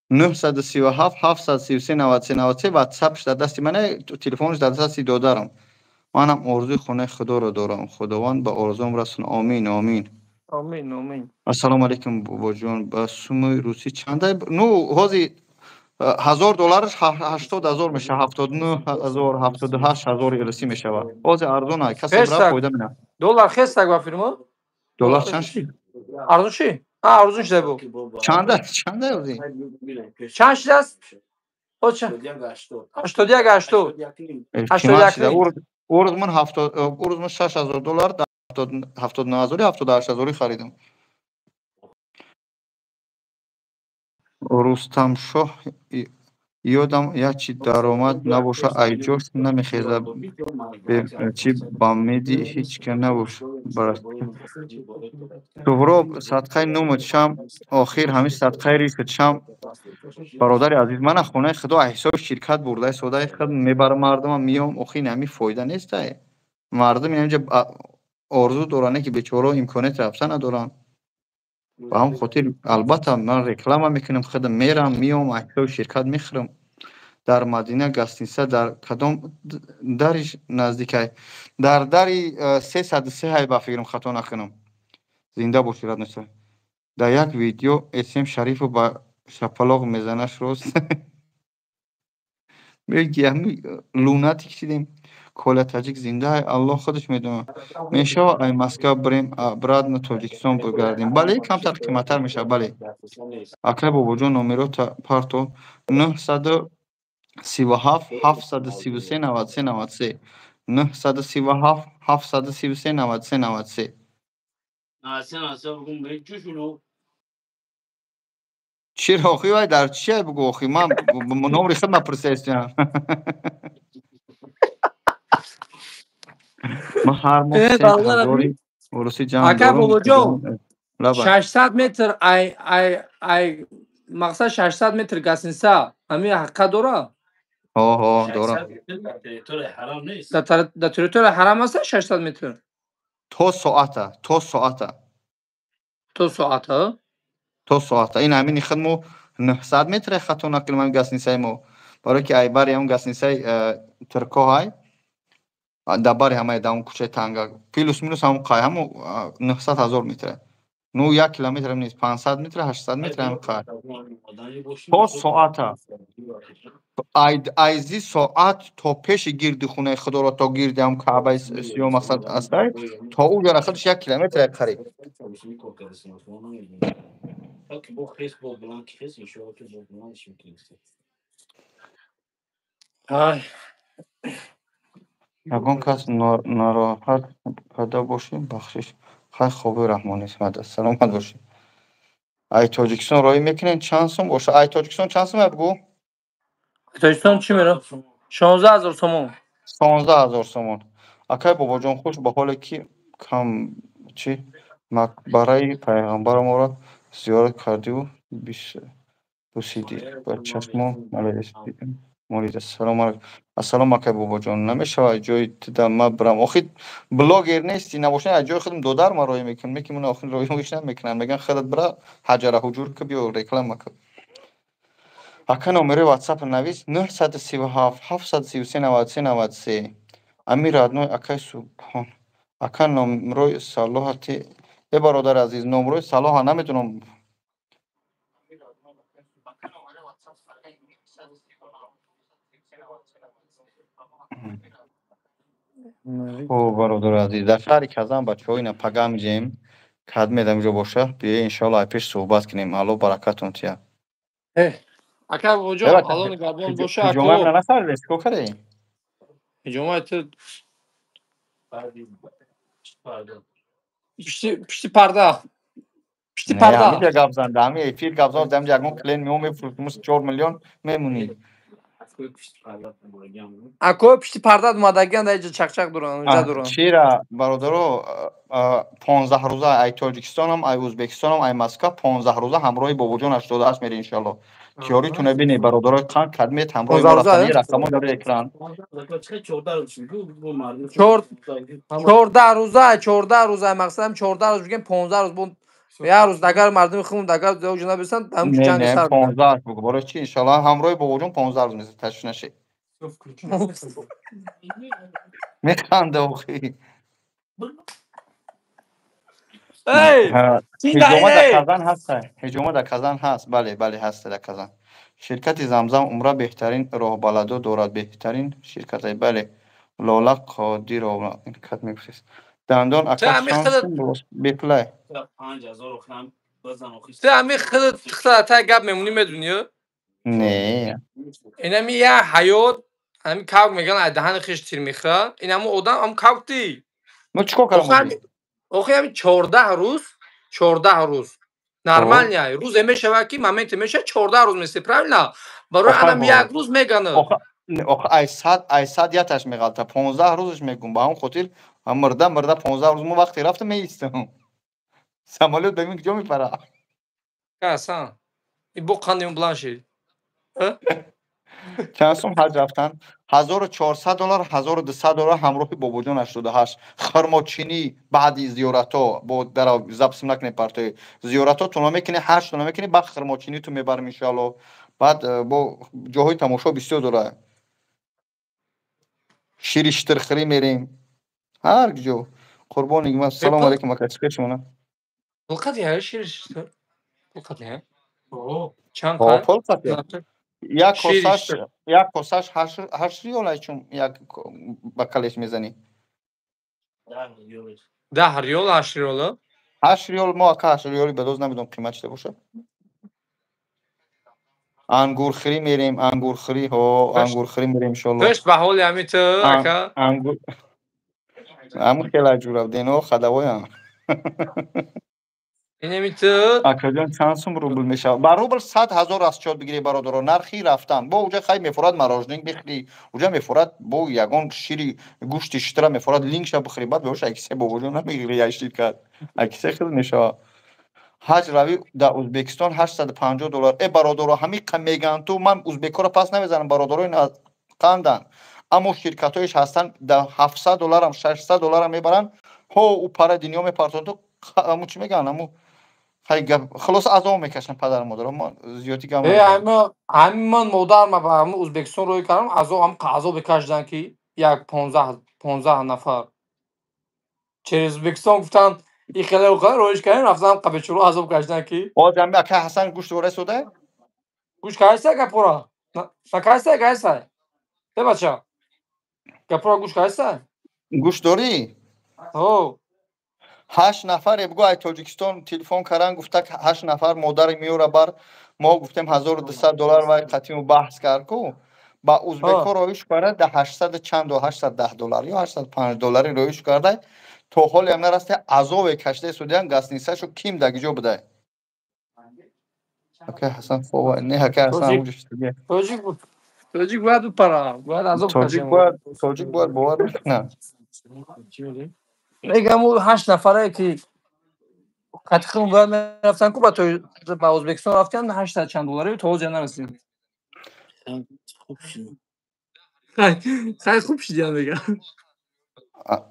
937 733 93 93. Ватсапш дар дасти мане, телефонш дар дасти додарам. Манам орзуи хонаи худоро дорам, Худованд ба орзуам расона. Омин, омин. Омин, омин. Ассалому алайкум, бобоҷон, ба сумои русӣ чандай? Ну, ҳози 1000 доллараш 80 000 мешавад, 79 000, 78 000 русӣ мешавад. Ҳози арзона, касе бира фоида мена. Доллар хестак ба фирмо. Доллар чанд шид? Арзон ши, арзон шида бу. Чанда, чанда ҳози? Чанд шидааст? 81, 80. Урӯз ман ҳафтод, урӯз ман 6000 доллар 79 ҳазори, 78 ҳазорӣ харидам. Рустамшоҳ ёдам як чи даромад набоша, айҷош намехеза, чи ба меди ҳеҷ ка набош. Суҳроб, садқаи номат шам, охир ҳамин садқаи ришат шам. Бародари азиз, мана хонаи худо ҳисоби ширкат бурдаи содаи худ мебарам, мардумам миём. Охи, ин ҳамин фоида нестай. Мардум инҷа орзу доранд, ки бечораҳо имконияти рафта надоранд. Ба ҳамн хотир, албатта, ман реклама мекунам, худам мерам, миём, ҳисоби ширкат мехӯрам. Дар Мадина гостиница дар кадом дариш наздикай? Дар дари 303 ҳай, ба фикрам, хато накунам. Зинда бошӣ, радноса. Дар як видео Эсем Шарифов ба шапалоқ мезанаш, рост меги? Ҳами лунатик шидем. Коля Таҷик зинда, Аллоҳ худаш медонад. Мешава, ай Москва бирем, обратно Тоҷикистон бигардем? Бале, камтар қиматтар мешавад, бале. Акай Бобоҷон, номерота парто. 937 733 93 93, 937 733 93 93. Чиро, охи, вай дар чия бугӯ, охи, ман номри худ напурсестиям. Ман ҳар моҳ 3000-и русӣ ҷамъ Ака дорам. Бобоҷон, 600 метр ай мақсад, 600 метр гостиница ҳамин ҳақиқат дора? Ҳо, дорам. Дар территорияи ҳарам аста 600 метр? То соата, то соата. То соата. То соата. Ин ҳамини худ мо 900 метре, хато накунам, ҳамин гостиницаи мо, барое ки ай бари ҳамн гостиницаи Турко ҳай, дар бари ҳамаи дар он кӯчаи танга, плюс минус ҳамн қай ҳамо 900 000 метре. Ну, як километрам нест, 500 метр, 800 метр ҳамин қай то соата. Айзи соат то пеши гирди хонаи худоро, то гирди ҳам Каъбаи сиё мақсад астай, то уҷара худаш як километр қариб. Ягон кас нороҳат карда бошӣ, бахшиш. Хай, хоби раҳмонӣ, саломат бошӣ. Ай Тоҷикистон роҳӣ мекунем, чанд сум боша? Ай Тоҷикистон чанд сум, бугӯ? Тоҷикистон чӣ мера? 16 000 сомон. 16 000 сомон. Акай Бобоҷон, хуш ба ҳоле, ки кам чи мақбараи пайғамбараморо зиёрат кардиву бусидӣ ба чашмо. Молид, ассалому алайкум. Ассалому акай бобоҷон, намешавад ҷои тида ма бирам? Охи, блогер нести, набошад, аз ҷои худам додар ма роҳӣ мекунам. Меки ман охир роҳӣ намекунам, меган худат бира, ҳаҷара ҳуҷур ки, биё, реклама ки. Ака, номери WhatsApp навис: 937 733 93 93. Ами родной акай Субҳон. Ака, номрои Салоҳати. Э, бародари азиз, номрои Салоҳа намедонам. Хуб, бародари азиз, дар шаҳри Казан бачаҳо ина пага миҷем, кадмед ҳаминҷо боша, биё, иншоалло, ай пеш суҳбат кунем. Алло баракатон тия. Ака бобоҷон, Алло нигаҳбон боша. Ҳиҷомаам нахаридед, чикор кардед? Ҳиҷомаи ту пишти парда, пишти парда. Ҳаминҷа гап зан, дар ҳамин эфир гап зан, дар ҳаминҷа ягон клиент меом, мефурӯшт, 4 миллион мемонӣ. Ако пишти парда омадагиан, дар инҷа чақчақ доранд, инҷа доранд. Чира, бародаро, 15 рӯза ай Тоҷикистонам, ай Ӯзбекистонам, ай Москва 15 рӯза ҳамроҳи бобоҷон 88 мере, иншоалло. Тиёритона бинед, бародарои қанд, кадмед ҳамроҳи мо рафтани, рақамо дар экран. 14 рӯза, 14 рӯза, мақсадам 14 рӯз бигем, 15 рӯз бо як рӯз, агар мардуми худмон агар ҷо набисанд, ҳамчу ҷанги сар. 15 бугу, барои чи, иншоалло, ҳамроҳи бобоҷон 15 рӯз меса, ташвиш нашед. Механда охи. Ҳиҷома дар Казан ҳаст, ҳиҷома дар Казан ҳаст, бале, бале, ҳаст дар Казан. Ширкати Замзам умра беҳтарин роҳбаладо дорад, беҳтарин ширкате, бале. Лола Қодирова ин кат мегуфтест. Дандон ака бепулай. Ту ҳами худат тай гап мемонӣ, медунӣ? Не. Инами як ҳаёт, ҳами кавк мегӯянд, ай даҳани хиш тир мехӯрад, ин ҳамун одам, ҳамун кавк ти. Мо чӣ кор кардам? Охи, ҳами 14 рӯз, 14 рӯз нормально рӯзе мешавад, ки моменте мешавад, 14 рӯз месте, правильно? Барои анам як рӯз мегӯянд. Охи, ай 100 яташ меғалта, 15 рӯзаш мегӯм, ба ҳамон хотир мирда мирда 15 рӯз мо вақте рафта меистам. Самолёт бебин куҷо мепара. Асан бо қандим буланд шид. Чанд сум ҳаҷ рафтан? 1400 доллар, 1200 доллар, ҳамроҳи бобоҷон 88, хурмочинӣ. Баъди зиёратҳо бо дара записм накунед, партои зиёратҳо туно мекунӣ, ҳаҷтуно мекунӣ, баъд хурмочиниту мебарем, иншоалло. Баъд бо ҷоҳои тамошо бисёр дорад, шири штирхӯрӣ мерем, ҳар ҷо. Қурбони ман, салому алайкум, ака, чӣ шумона? Шири штир чанд? Пул як косаш, як косаш 8 риёл, чун як ба калеш мезанӣ. 10 риёл, 8 риёл. 8 риёл. Мо, ака, 8 риёли бадоз намедонам қимат чида бошад. Ангурхӯрӣ мерем, ангурхӯрӣ, ҳо, ангурхӯрӣ мерем, иншоалло. Пеш ба ҳоли ҳами ту, ака. Ангур ҳамун хела ҷуравдено хадавоям. Инами ту. Акаҷон, чанд сум рубл мешавад? Ба рубл 100 000 расчёт бигирӣ, бародаро, нархи рафтан. Бо уҷа хай мефорад, мороженое бихӯрӣ, уҷа мефорад, бо ягон шири гӯшти шутра мефорад, лингша бихӯрӣ, баъд беҳош акисе бобоҷон намегирӣ, як ширкат акисе хел мешавад. Ҳаҷ равӣ дар Ӯзбекистон 850 доллар. Э, бародаро, ҳамиқа мегӯянд ту, ман узбекҳоро пас намезанам, бародарои қанданд, аммо ширкатҳоеш ҳастанд, дар 700 долларам, 600 долларам мебаранд. Ҳо, ӯ пара дунё мепартонад ту, ҳамун чӣ мегӯянд, ҳамун хай гап, хулоса, азоб мекашанд падару модаро. Мо зиёдӣ гап. Ҳамин ман модарма ба ҳамин Ӯзбекистон рӯй кардам, азоб, ҳам азобе кашиданд, ки як 15 нафар через Ӯзбекистон гуфтанд, и хеле роиш кардем, рафтам, қабечуро азоб кашиданд, ки Боз ҳами ака Ҳасан гӯшт дора истода. Гӯш кардиса гапора? Накардиса, кардиса? Э, бача, гапора гӯш кардиса? Гӯшт дорӣ? Ҳо. Ҳашт нафаре бугӯ, ай Тоҷикистон телефон кардан, гуфта, ҳашт нафар модари меёра бар. Мо гуфтем 1200 доллар, вай қатиму баҳс кард ку, ба узбекҳо роиш карда, да ҳаштсаду чанд, 810 доллар ё 805 доллари роиш карда, то ҳолеам нарасте, азобе кашида истодиям. Гостиницашу ким дар киҷо будай? Акай Ҳасан фова не, акай Ҳасан. Тоҷик, тоҷик бояд бипара, бояд азоб. Тоҷик бояд, тоҷик бояд бовар накунад. Мегам, ҳашт нафаре ки қатиқи бояд мерафтан ку, ба Ӯзбекистон рафтан, ҳаштсад чанд доллари, то ҳозир нарасидем. Хай, хуб шидиам, мега.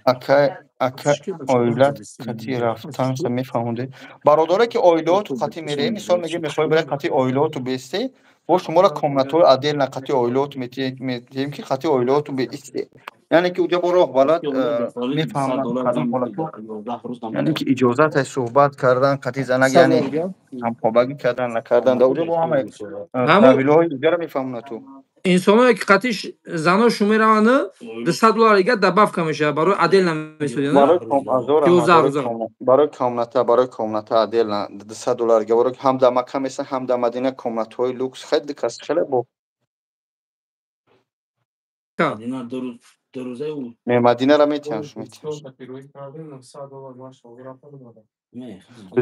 Ака, ака, оилат кати рафтанша мефаҳмонде. Бародаре, ки оилаоту қати мере, мисол меги, мехоҳӣ барои қати оилаоту бесте, бо шуморо комнатҳои отдельно қати оилаоту метиҳем, ки қати оилаоту беисте. Яъне ки уҷа бо роҳ балад мефаҳмад кадом ҳолатҳо, яъне ки иҷозат аст суҳбат кардан қати занак, яъне ҳамхобагӣ кардан, накардан, дар уҷа бо ҳама правилаҳои уҷаро мефаҳмонад ту. Инсоное, ки қатиш заношу мераванд, 200 доллар дига добавка мешавад барои отдельно месудӣ. Барои комната, барои комната отдельно 200 доллар дига, барои ҳам дар Макка месан, ҳам дар Мадина комнатҳои люкс хеле кас хеле бо не, Мадинара метиҳанд, метиҳанд.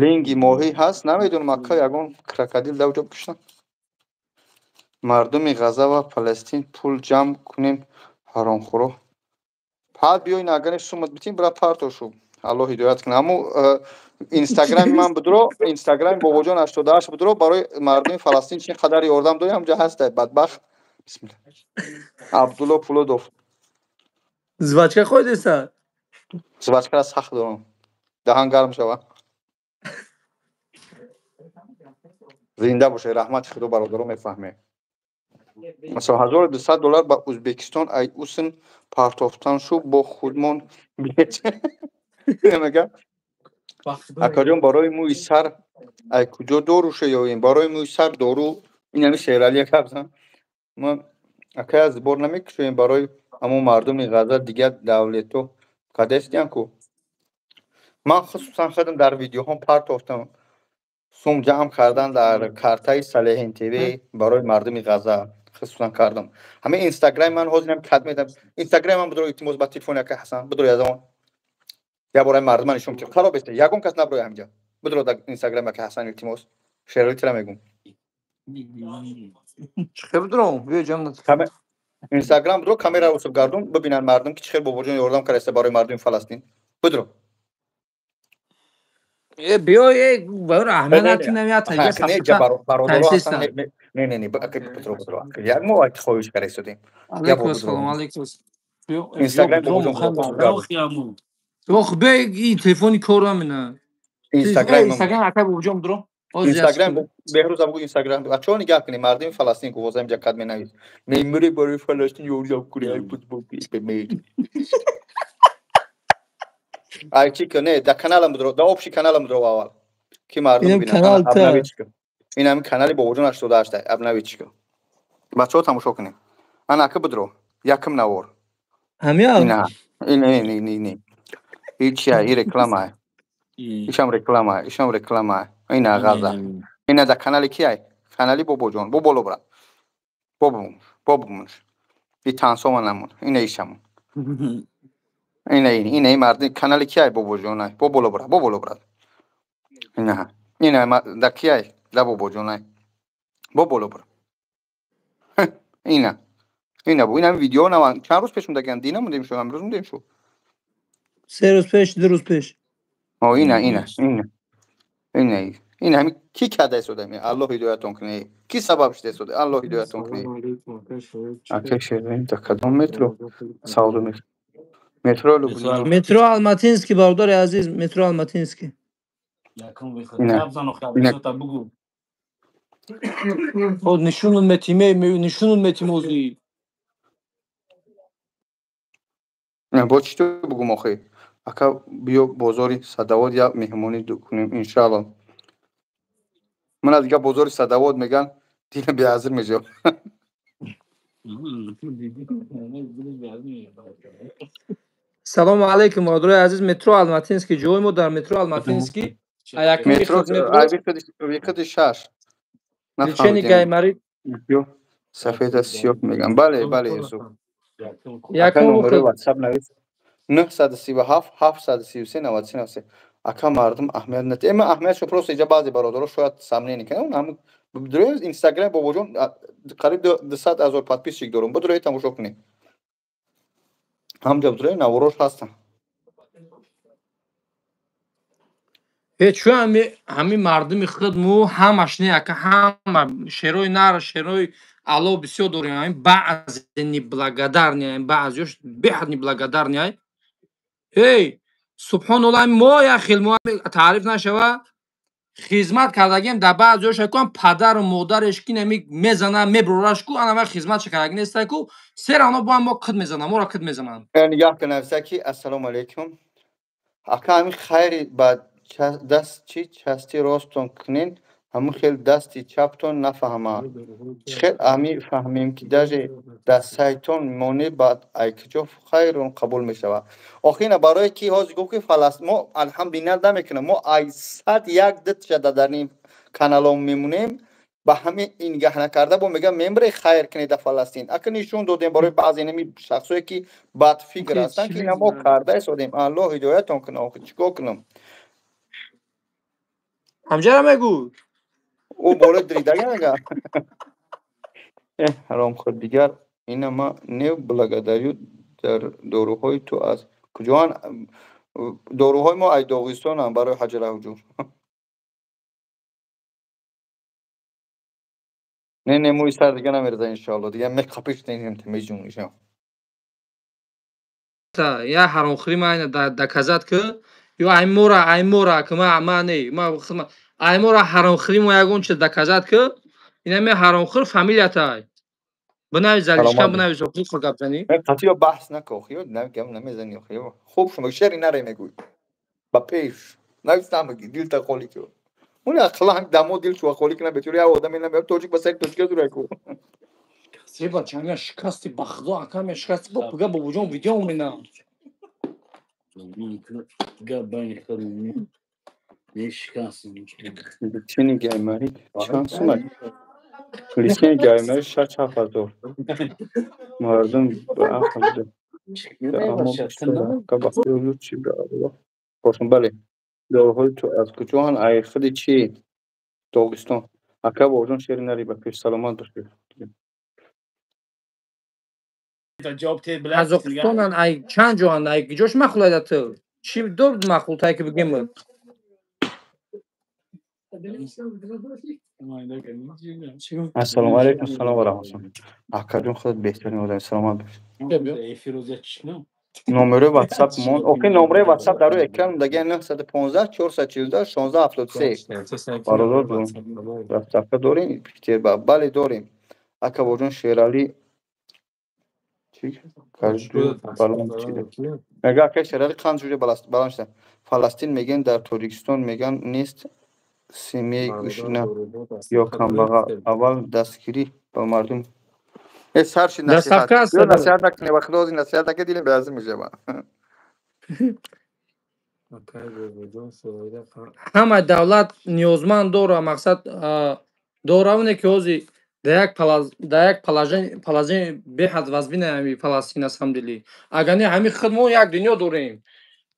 Линги моҳӣ ҳаст, намедонам, ака, ягон крокодил дар уҷо бикушанд. Мардуми Ғаза ва Палестин пул ҷамъ кунем, ҳаромхӯро. Ҳад биёй, нагани сумат битин, бира партошу. Аллоҳ ҳидоят кунад. Ҳаму инстаграми ман будро, инстаграми Бобоҷон 88 будро, барои мардуми Фаластин чи қадар ёрдам дорем, ҳамҷа ҳаста, бадбахт. Бисмилла. Абдулло Пулодов. Жвачка хоҳедеса? Жвачкара сахт дорам. Даҳан гарм шава. Зинда бошед, раҳмати худо, бародаро, мефаҳмед. Масалан, 1200 доллар ба Ӯзбекистон ай усн партофтан шу бо худмон билет мега. Акаҷон, барои мӯи сар ай куҷо доруша ёвем? Барои мӯи сар дору инами Шералия гапзан. Ма акай аз бор намекушоем барои ҳамон мардуми Ғаза, дигар давлето кадестиян ку. Ман хусусан худам дар видеоҳом партофтам, сум ҷамъ кардан дар картаи Салеҳин ТВ барои мардуми Ғаза хусусан кардам. Ҳамин инстаграми ман ҳозирам кад медам. Инстаграми ман бидро, илтимос, ба телефони ака Ҳасан бидро, язон як бора мардума нишон бидем. Хароб беста, ягон кас наброя ҳамҷа. Бидро дар инстаграми ака Ҳасан, илтимос. Шералитира мегум. Чӣ хел бидром? Биё ҷам. Инстаграм бидро, камера усуб гардон, бибинанд мардум, ки чӣ хел Бобоҷон ёрдам кардаиста барои мардуми Фаластин. Бидро. Э, биё, э, барои аҳамият натинам, бародаро, не, не, не, бидро, бидро, як мо хоҳиш карда истодем. Алейкум ассалом, алейкум. Инстаграм. Ох, бе, ин телефони корам ина. Инстаграм. Инстаграм ака Бобоҷон бидро. Инстаграм Беҳрӯз абгу, инстаграм чо нигаҳ кунӣ, мардуми Фаластин ку воза инҷа кад менавис. Мемире барои Фаластин ёрдам кунӣ, ай футбол бемир. Ай чи ки не, да каналам бидро, да общий каналам бидро аввал. Ки мардум бинанд. Обновить ку. Ин ҳамин канали Бобоҷон 88 обновить ку. Бачаҳо, тамошо кунем. Ана, ака, бидро. Якм навор. Ҳамя? Ина. Ин ин ин ин. И чия, и реклама. Ишам реклама, ишам реклама. Ина Ғаза. Ина да канали ки ай? Канали Бобоҷон. Бо боло бра. Бобомуш, бобомуш. И тансома намон. Ина ишамон. Ина ин, ина ин марди канали ки ай, Бобоҷон ай. Бо боло бра, бо боло бра. Ина. Ина да ки ай? Да Бобоҷон ай. Бо боло бра. Ина. Ина бу, ина видео на чанд рӯз пеш мондагиам, дина мондем шу, имрӯз мондем шу. 3 рӯз пеш, 2 рӯз пеш. О, ина, ина, ина. Ина, ин ҳами ки карда истода? Аллоҳ ҳидоятон кунад. Ки сабаб шуда истода? Аллоҳ ҳидоятон кунад. Ака Шерин, да кадом метро савдо мекунад? Метро Люблино. Метро Алматинский, бародари азиз, метро Алматинский. Ина. Нишунун метиме, нишунун метимозӣ. Бо чӣ ту бугум охи? Ака, биё бозори Садовод, як меҳмонӣ кунем, иншаалло. Ман аз дига бозори Садовод меган, дилам беҳазир мешавад. Салому алайкум, бародарои азиз. Метро Алматинский, ҷои мо дар метро Алматинский. Метро выходи шаш. Лечение гайморит. Сафед аз сиёҳ меган. Бале, бале, Юсуф. Якум. Номери WhatsApp навис: 937 733 93 93. Ака, мардум аҳамият нат эма, аҳамиятшо просто иҷа баъзе бародаро шояд сомнение кунанд. Ҳам бидрои инстаграм Бобоҷон, қариб 200 000 подписчик дорум, бидрои тамошо кунед, ҳамҷа бидрои, наворош ҳастам. Чӯ ҳами мардуми худ мо ҳамаш не, ака, ҳама шерои нар, шерои ало бисёр дорем. Ҳами баъзе неблагодарный, баъзеёш беҳад неблагодарный. Эй, субҳоналлоҳ, мо як хел мо таъриф нашава, хизмат кардагием дар баъзеёш ку падару модареш ки нами мезана меброраш ку ана хизмат кардаги нестай ку сер ано бо мо кид мезананд, моро кид мезананд. Нигоҳ кун, нависа ки ассалому алайкум ака, ҳамин хайри ба даст чи части росттон кунен, ҳамун хел дасти чаптон нафаҳма. Чӣ хел ҳами фаҳмем, ки даже дар сайтон монӣ, баъд ай куҷо хайрон қабул мешавад? Охи ина барое ки ҳозир гуфт, ки мо алҳамдулилла намекунем, мо ай сад як дитша дар ин каналон мемонем, ба ҳамин ин гаҳ накарда бо мегӯям мембре хайр кунед дар Фаластин. Ака, нишон додем барои баъзе нами шахсое, ки бадфикр ҳастанд, ки ина мо карда истодем. Аллоҳ ҳидоятон кунад. Охи чӣ кор кунам? Ҳамҷара мегӯ. Ӯ болои дридага мега. Ҳаромхӯр, дигар ина ма не благодарю. Дар доруҳои ту аз куҷоан? Доруҳои мо ай Доғистонанд, барои ҳаҷара ҳуҷум. Не, не, мӯи сар дига намереза, иншоалло. Дига меқапиш меҷунишам. Я ҳаромхӯрӣ ма ина доказать ки ё аймора, аймора ки ма не, ма аймора ҳаромхӯрӣ мо ягон чиз доказать ки инаме ҳаромхӯр фамилиятай бинавис, залишка бинавис, охи гап занӣ. Қатъиё баҳс нако, охи гап намезанӣ, охи хуб шумо шери наре мегӯй, ба пеш навис, намегӣ, дилта холӣ ку. Уни ақла ҳам дамо дил шуа холӣ кунам, бечора як одаме намеяд, тоҷик ба сари тоҷика зура ку. Себа чанга шикасти, ба худо, акаме шикасти, бо пуга бобоҷон видео мена. Гап байни худмон Личини гаймарӣ чанд сумак? Личини гаймарӣ 6-7 ҳазор. Мардум ба ақл лучи ба Аллоҳ бошам. Бале, доруҳои ту аз куҷоанд? Ай худи чи? Доғистон. Ака бобоҷон, шери нари, ба пеш, саломат бошед. Қазоқистонанд, ай чанд ҷоанд, ай ҷош махулайда ту чӣ дор махултай ки бигем? Ассалому алайкум, салом ва раҳматуллоҳ. Акаҷон, худат беҳтарин одами, саломат бош. Номерои ватсап мон, охи номерои ватсап дар рӯи экран дага: 915 442 16 73. Бародар, доставка дорем Питер? Бале, дорем. Ака бобоҷон, Шералӣ чӣ баланд чида мега? Ака Шералӣ қанд ҷуре баланд шуда. Фаластин мегӯянд, дар Тоҷикистон мегӯянд нест семьяи гушна ё камбағал. Аввал дастгирӣ ба мардум. Э, сар шид насиҳат. Ё насиҳат накунем, ва худо насиҳат накунед, дилем беазм мешавад. Ҳама давлат ниёзманд дора, мақсад доравне ки ҳозир дар як положение беҳад вазбина ҳами Фаластин, на самом деле. Агар не, ҳами худ мо як дунё дорем,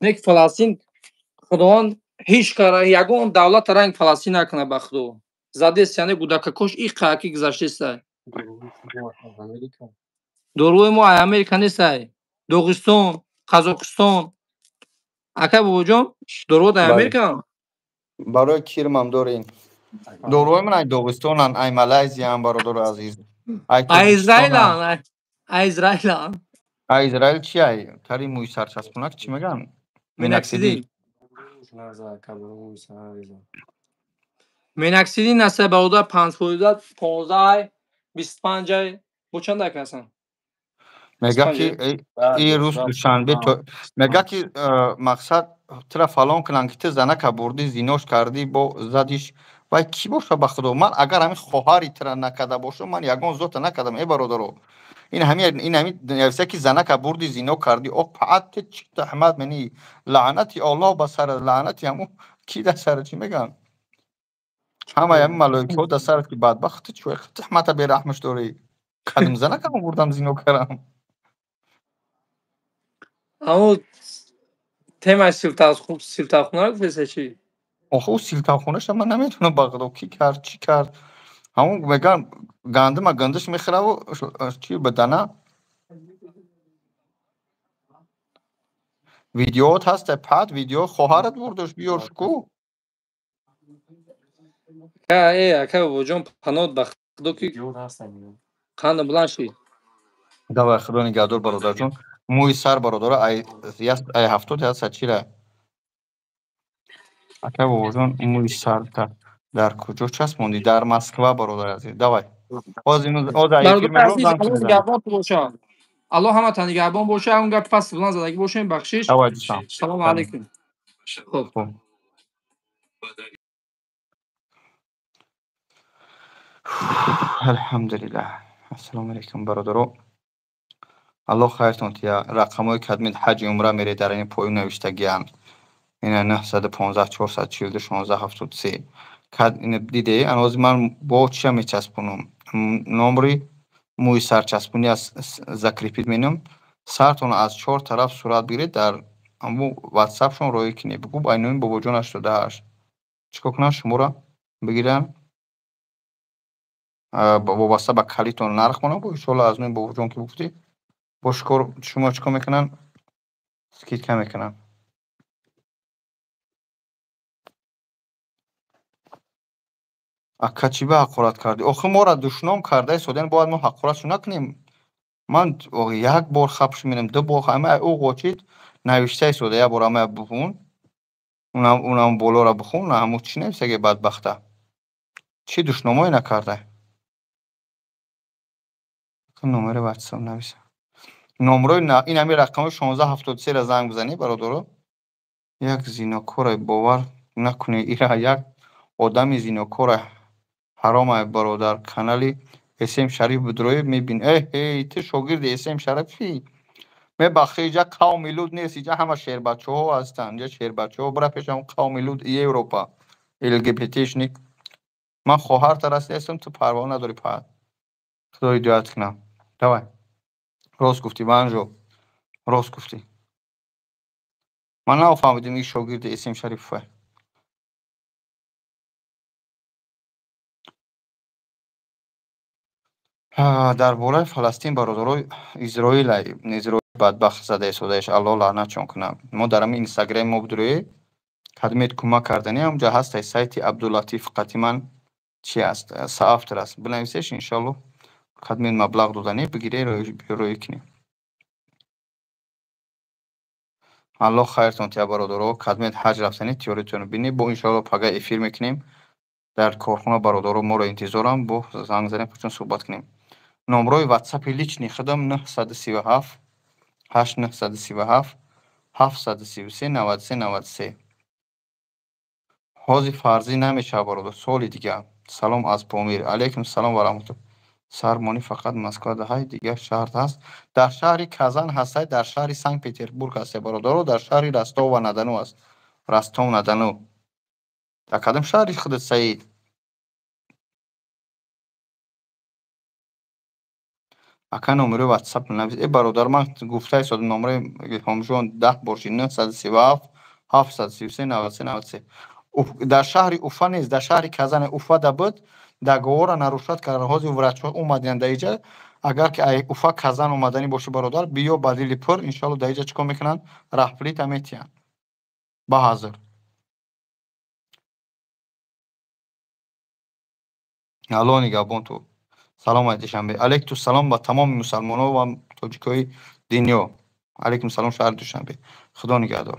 не ки Фаластин. Худованд ҳеҷ кара ягон давлата ранг Фаластин накунад, ба худо. Задест, яъне гудакакош иқаки гузаштеста. Доруи мо ай Америка нестай, Доғистон, Қазоқистон. Ака бобоҷон, доруот ай Америка? Барои кирмам дорем. Доруҳои ман ай Доғистонанд, ай Малайзияам, бародари азиз. Ай Израилан, ай Израилан. Ай Израил чи, ай тари мӯи сарчаспонак чӣ мегӯянд? Миноксидил. Миноксидил наста, бародар, 5%, 15, 25. Бо чанд ак ҳастанд? Мега ки и рӯз душанбе мега ки мақсад тира фалон кунанд, ки ту занака бурдӣ, зинош кардӣ, бо задиш. Вай кӣ боша, ба худо? Ман агар ҳамин хоҳари тира накарда бошам, ман ягон зота накардам. Э, бародаро, ин ҳами, ин ҳами нависа ки занака бурдӣ, зино кардӣ. О паат, ту чӣ таҳмат менӣ? Лаънати Оллоҳ ба сарат, лаънати ҳамун ки дар сарат, чӣ мегӯянд, ҳамаи ҳамин малоикаҳо дар сарат, ки бадбахт, ту чӣ таҳмата бераҳмаш дорӣ? Кадом занакам бурдам, зино кардам? Аммо темаи силтавхона гуфтеса чӣ? Охо, ӯ силтавхонаша ман наметавонам, ба худо, кӣ кард, чӣ кард. Ҳамон мегӯянд, гандума гандаш мехӯраву чи ба дана. Видеоот ҳаста, пад видео хоҳарат бурдаш, биёр ку. Ака Бобоҷон, панот ба худо ки қанда буланд шид. Давай, худо нигаҳдор, бародарҷон. Мӯи сар, бародара, ай 70 140. Ака Бобоҷон, мӯи сар дар куҷо часпондӣ? Дар Москва, бародари азиз. Давай. Аллоҳ ҳаматон нигаҳбон боша. Он гап пас буланд задагӣ бошем, бахшиш. Салому алайкум. Хуб. Алҳамдулиллаҳ. Ассалому алайкум, бародаро. Аллоҳ хайртон тия. Рақамҳои кадмид ҳаҷи умра мере дар ин поён навиштагианд. Ина 915 442 16 73. Кад ина диде, ҳози ман бо чия мечаспонам? Номри мӯи сарчаспонӣ аз закрепить менам. Сартон аз чор тараф сурат бигиред, дар ҳамун ватсапшон роҳӣ кунед. Бигӯ ба номи Бобоҷон 88. Чикор кунанд? Шуморо бигиранд, вобаста ба калитон нарх монанд. Бо иншоалло аз номи Бобоҷон ки гуфтӣ, бо шумо чикор мекунанд? Скидка мекунанд. Ака, чӣ ба ҳақорат кардӣ? Охир моро душном кардаи содиан, бояд мо ҳақоратшо накунем. Ман як бор хапш менам, ду бор ҳама ӯ ғочид навиштаи сода, як бор ҳама бухун, унам болоро бухун, ҳамун чӣ нависаги бадбахта. Чӣ душномое накарда? Номери ватсап нависа. Номрои ин ҳамин рақамҳои 1673 ра занг бизанӣ, бародаро. Як зинокоре бовар накунед, ира як одами зинокоре ҳаромай, бародар. Канали СМ Шариф бидрои мебин. Э, ту шогирди СМ Шарифӣ? Мебахши, иҷа қавми луд нест, иҷа ҳама шербачаҳо ҳастанд. Иҷа шербачаҳо, бира пешам қавми луд Европа. ЛГБТшник. Ман хоҳарта расидаистам, ту парво надорӣ па. Худо ҳидоят кунам. Давай. Рост гуфтӣ, Ванжо. Рост гуфтӣ. Ман нафаҳмидим ин шогирди СМ Шарифа. Дар бораи Фаластин, бародарои, Изроил бадбахт зада истодаеш, Аллоҳ лаънатшон кунад. Мо дар ҳамин инстаграми мо бидурӯед, кадмед кӯмак кардани, ҳамҷа ҳастай сайти Абдулатиф қатиман чи аст, соавтор аст. Бинависеш, иншоаллоҳ кадмед маблағ додани бигире, рӯӣ кунем. Аллоҳ хайртон тия, бародаро. Кадмед ҳаҷ рафтани тиёритонро бинед. Бо иншоаллоҳ пага эфир мекунем. Дар корхона бародаро моро интизорам, бо занг занем, худшон суҳбат кунем. Номрои ватсапи лични худам 937 8937 733 93 93. Ҳозир фарзӣ намешавад, бародар, соли дигар. Салом аз Помир. Алайкум салом ва раҳматуллоҳ. Сармонӣ фақат Москва даҳай, дигар шаҳр ҳаст. Дар шаҳри Казан ҳастай, дар шаҳри Санкт Петербург ҳастай, бародаро, дар шаҳри Ростов ва Надану аст. Ростов на Дону. Дар кадом шаҳри худат, Саид? Ака, номерои ватсап навис. Э, бародар, ман гуфтаи содам номерои Илҳомҷон 10 бор шид 937 733 93 93. Дар шаҳри Уфа нест, дар шаҳри Казан. Уфа да буд, договора нарушать карда. Ҳозир врачҳо омадиянд дар иҷа. Агар ки Уфа Казан омаданӣ бошӣ, бародар, биё ба дили пур, иншоалло дар иҷа чӣ кор мекунанд? Раҳплита метиҳанд. Ба ҳазр. Аллоҳ нигаҳбон ту. Салом ай Душанбе. Алайкум салом ба тамоми мусалмонҳо ва тоҷикои дунё. Алайкум салом, шаҳри Душанбе. Худо нигаҳдор.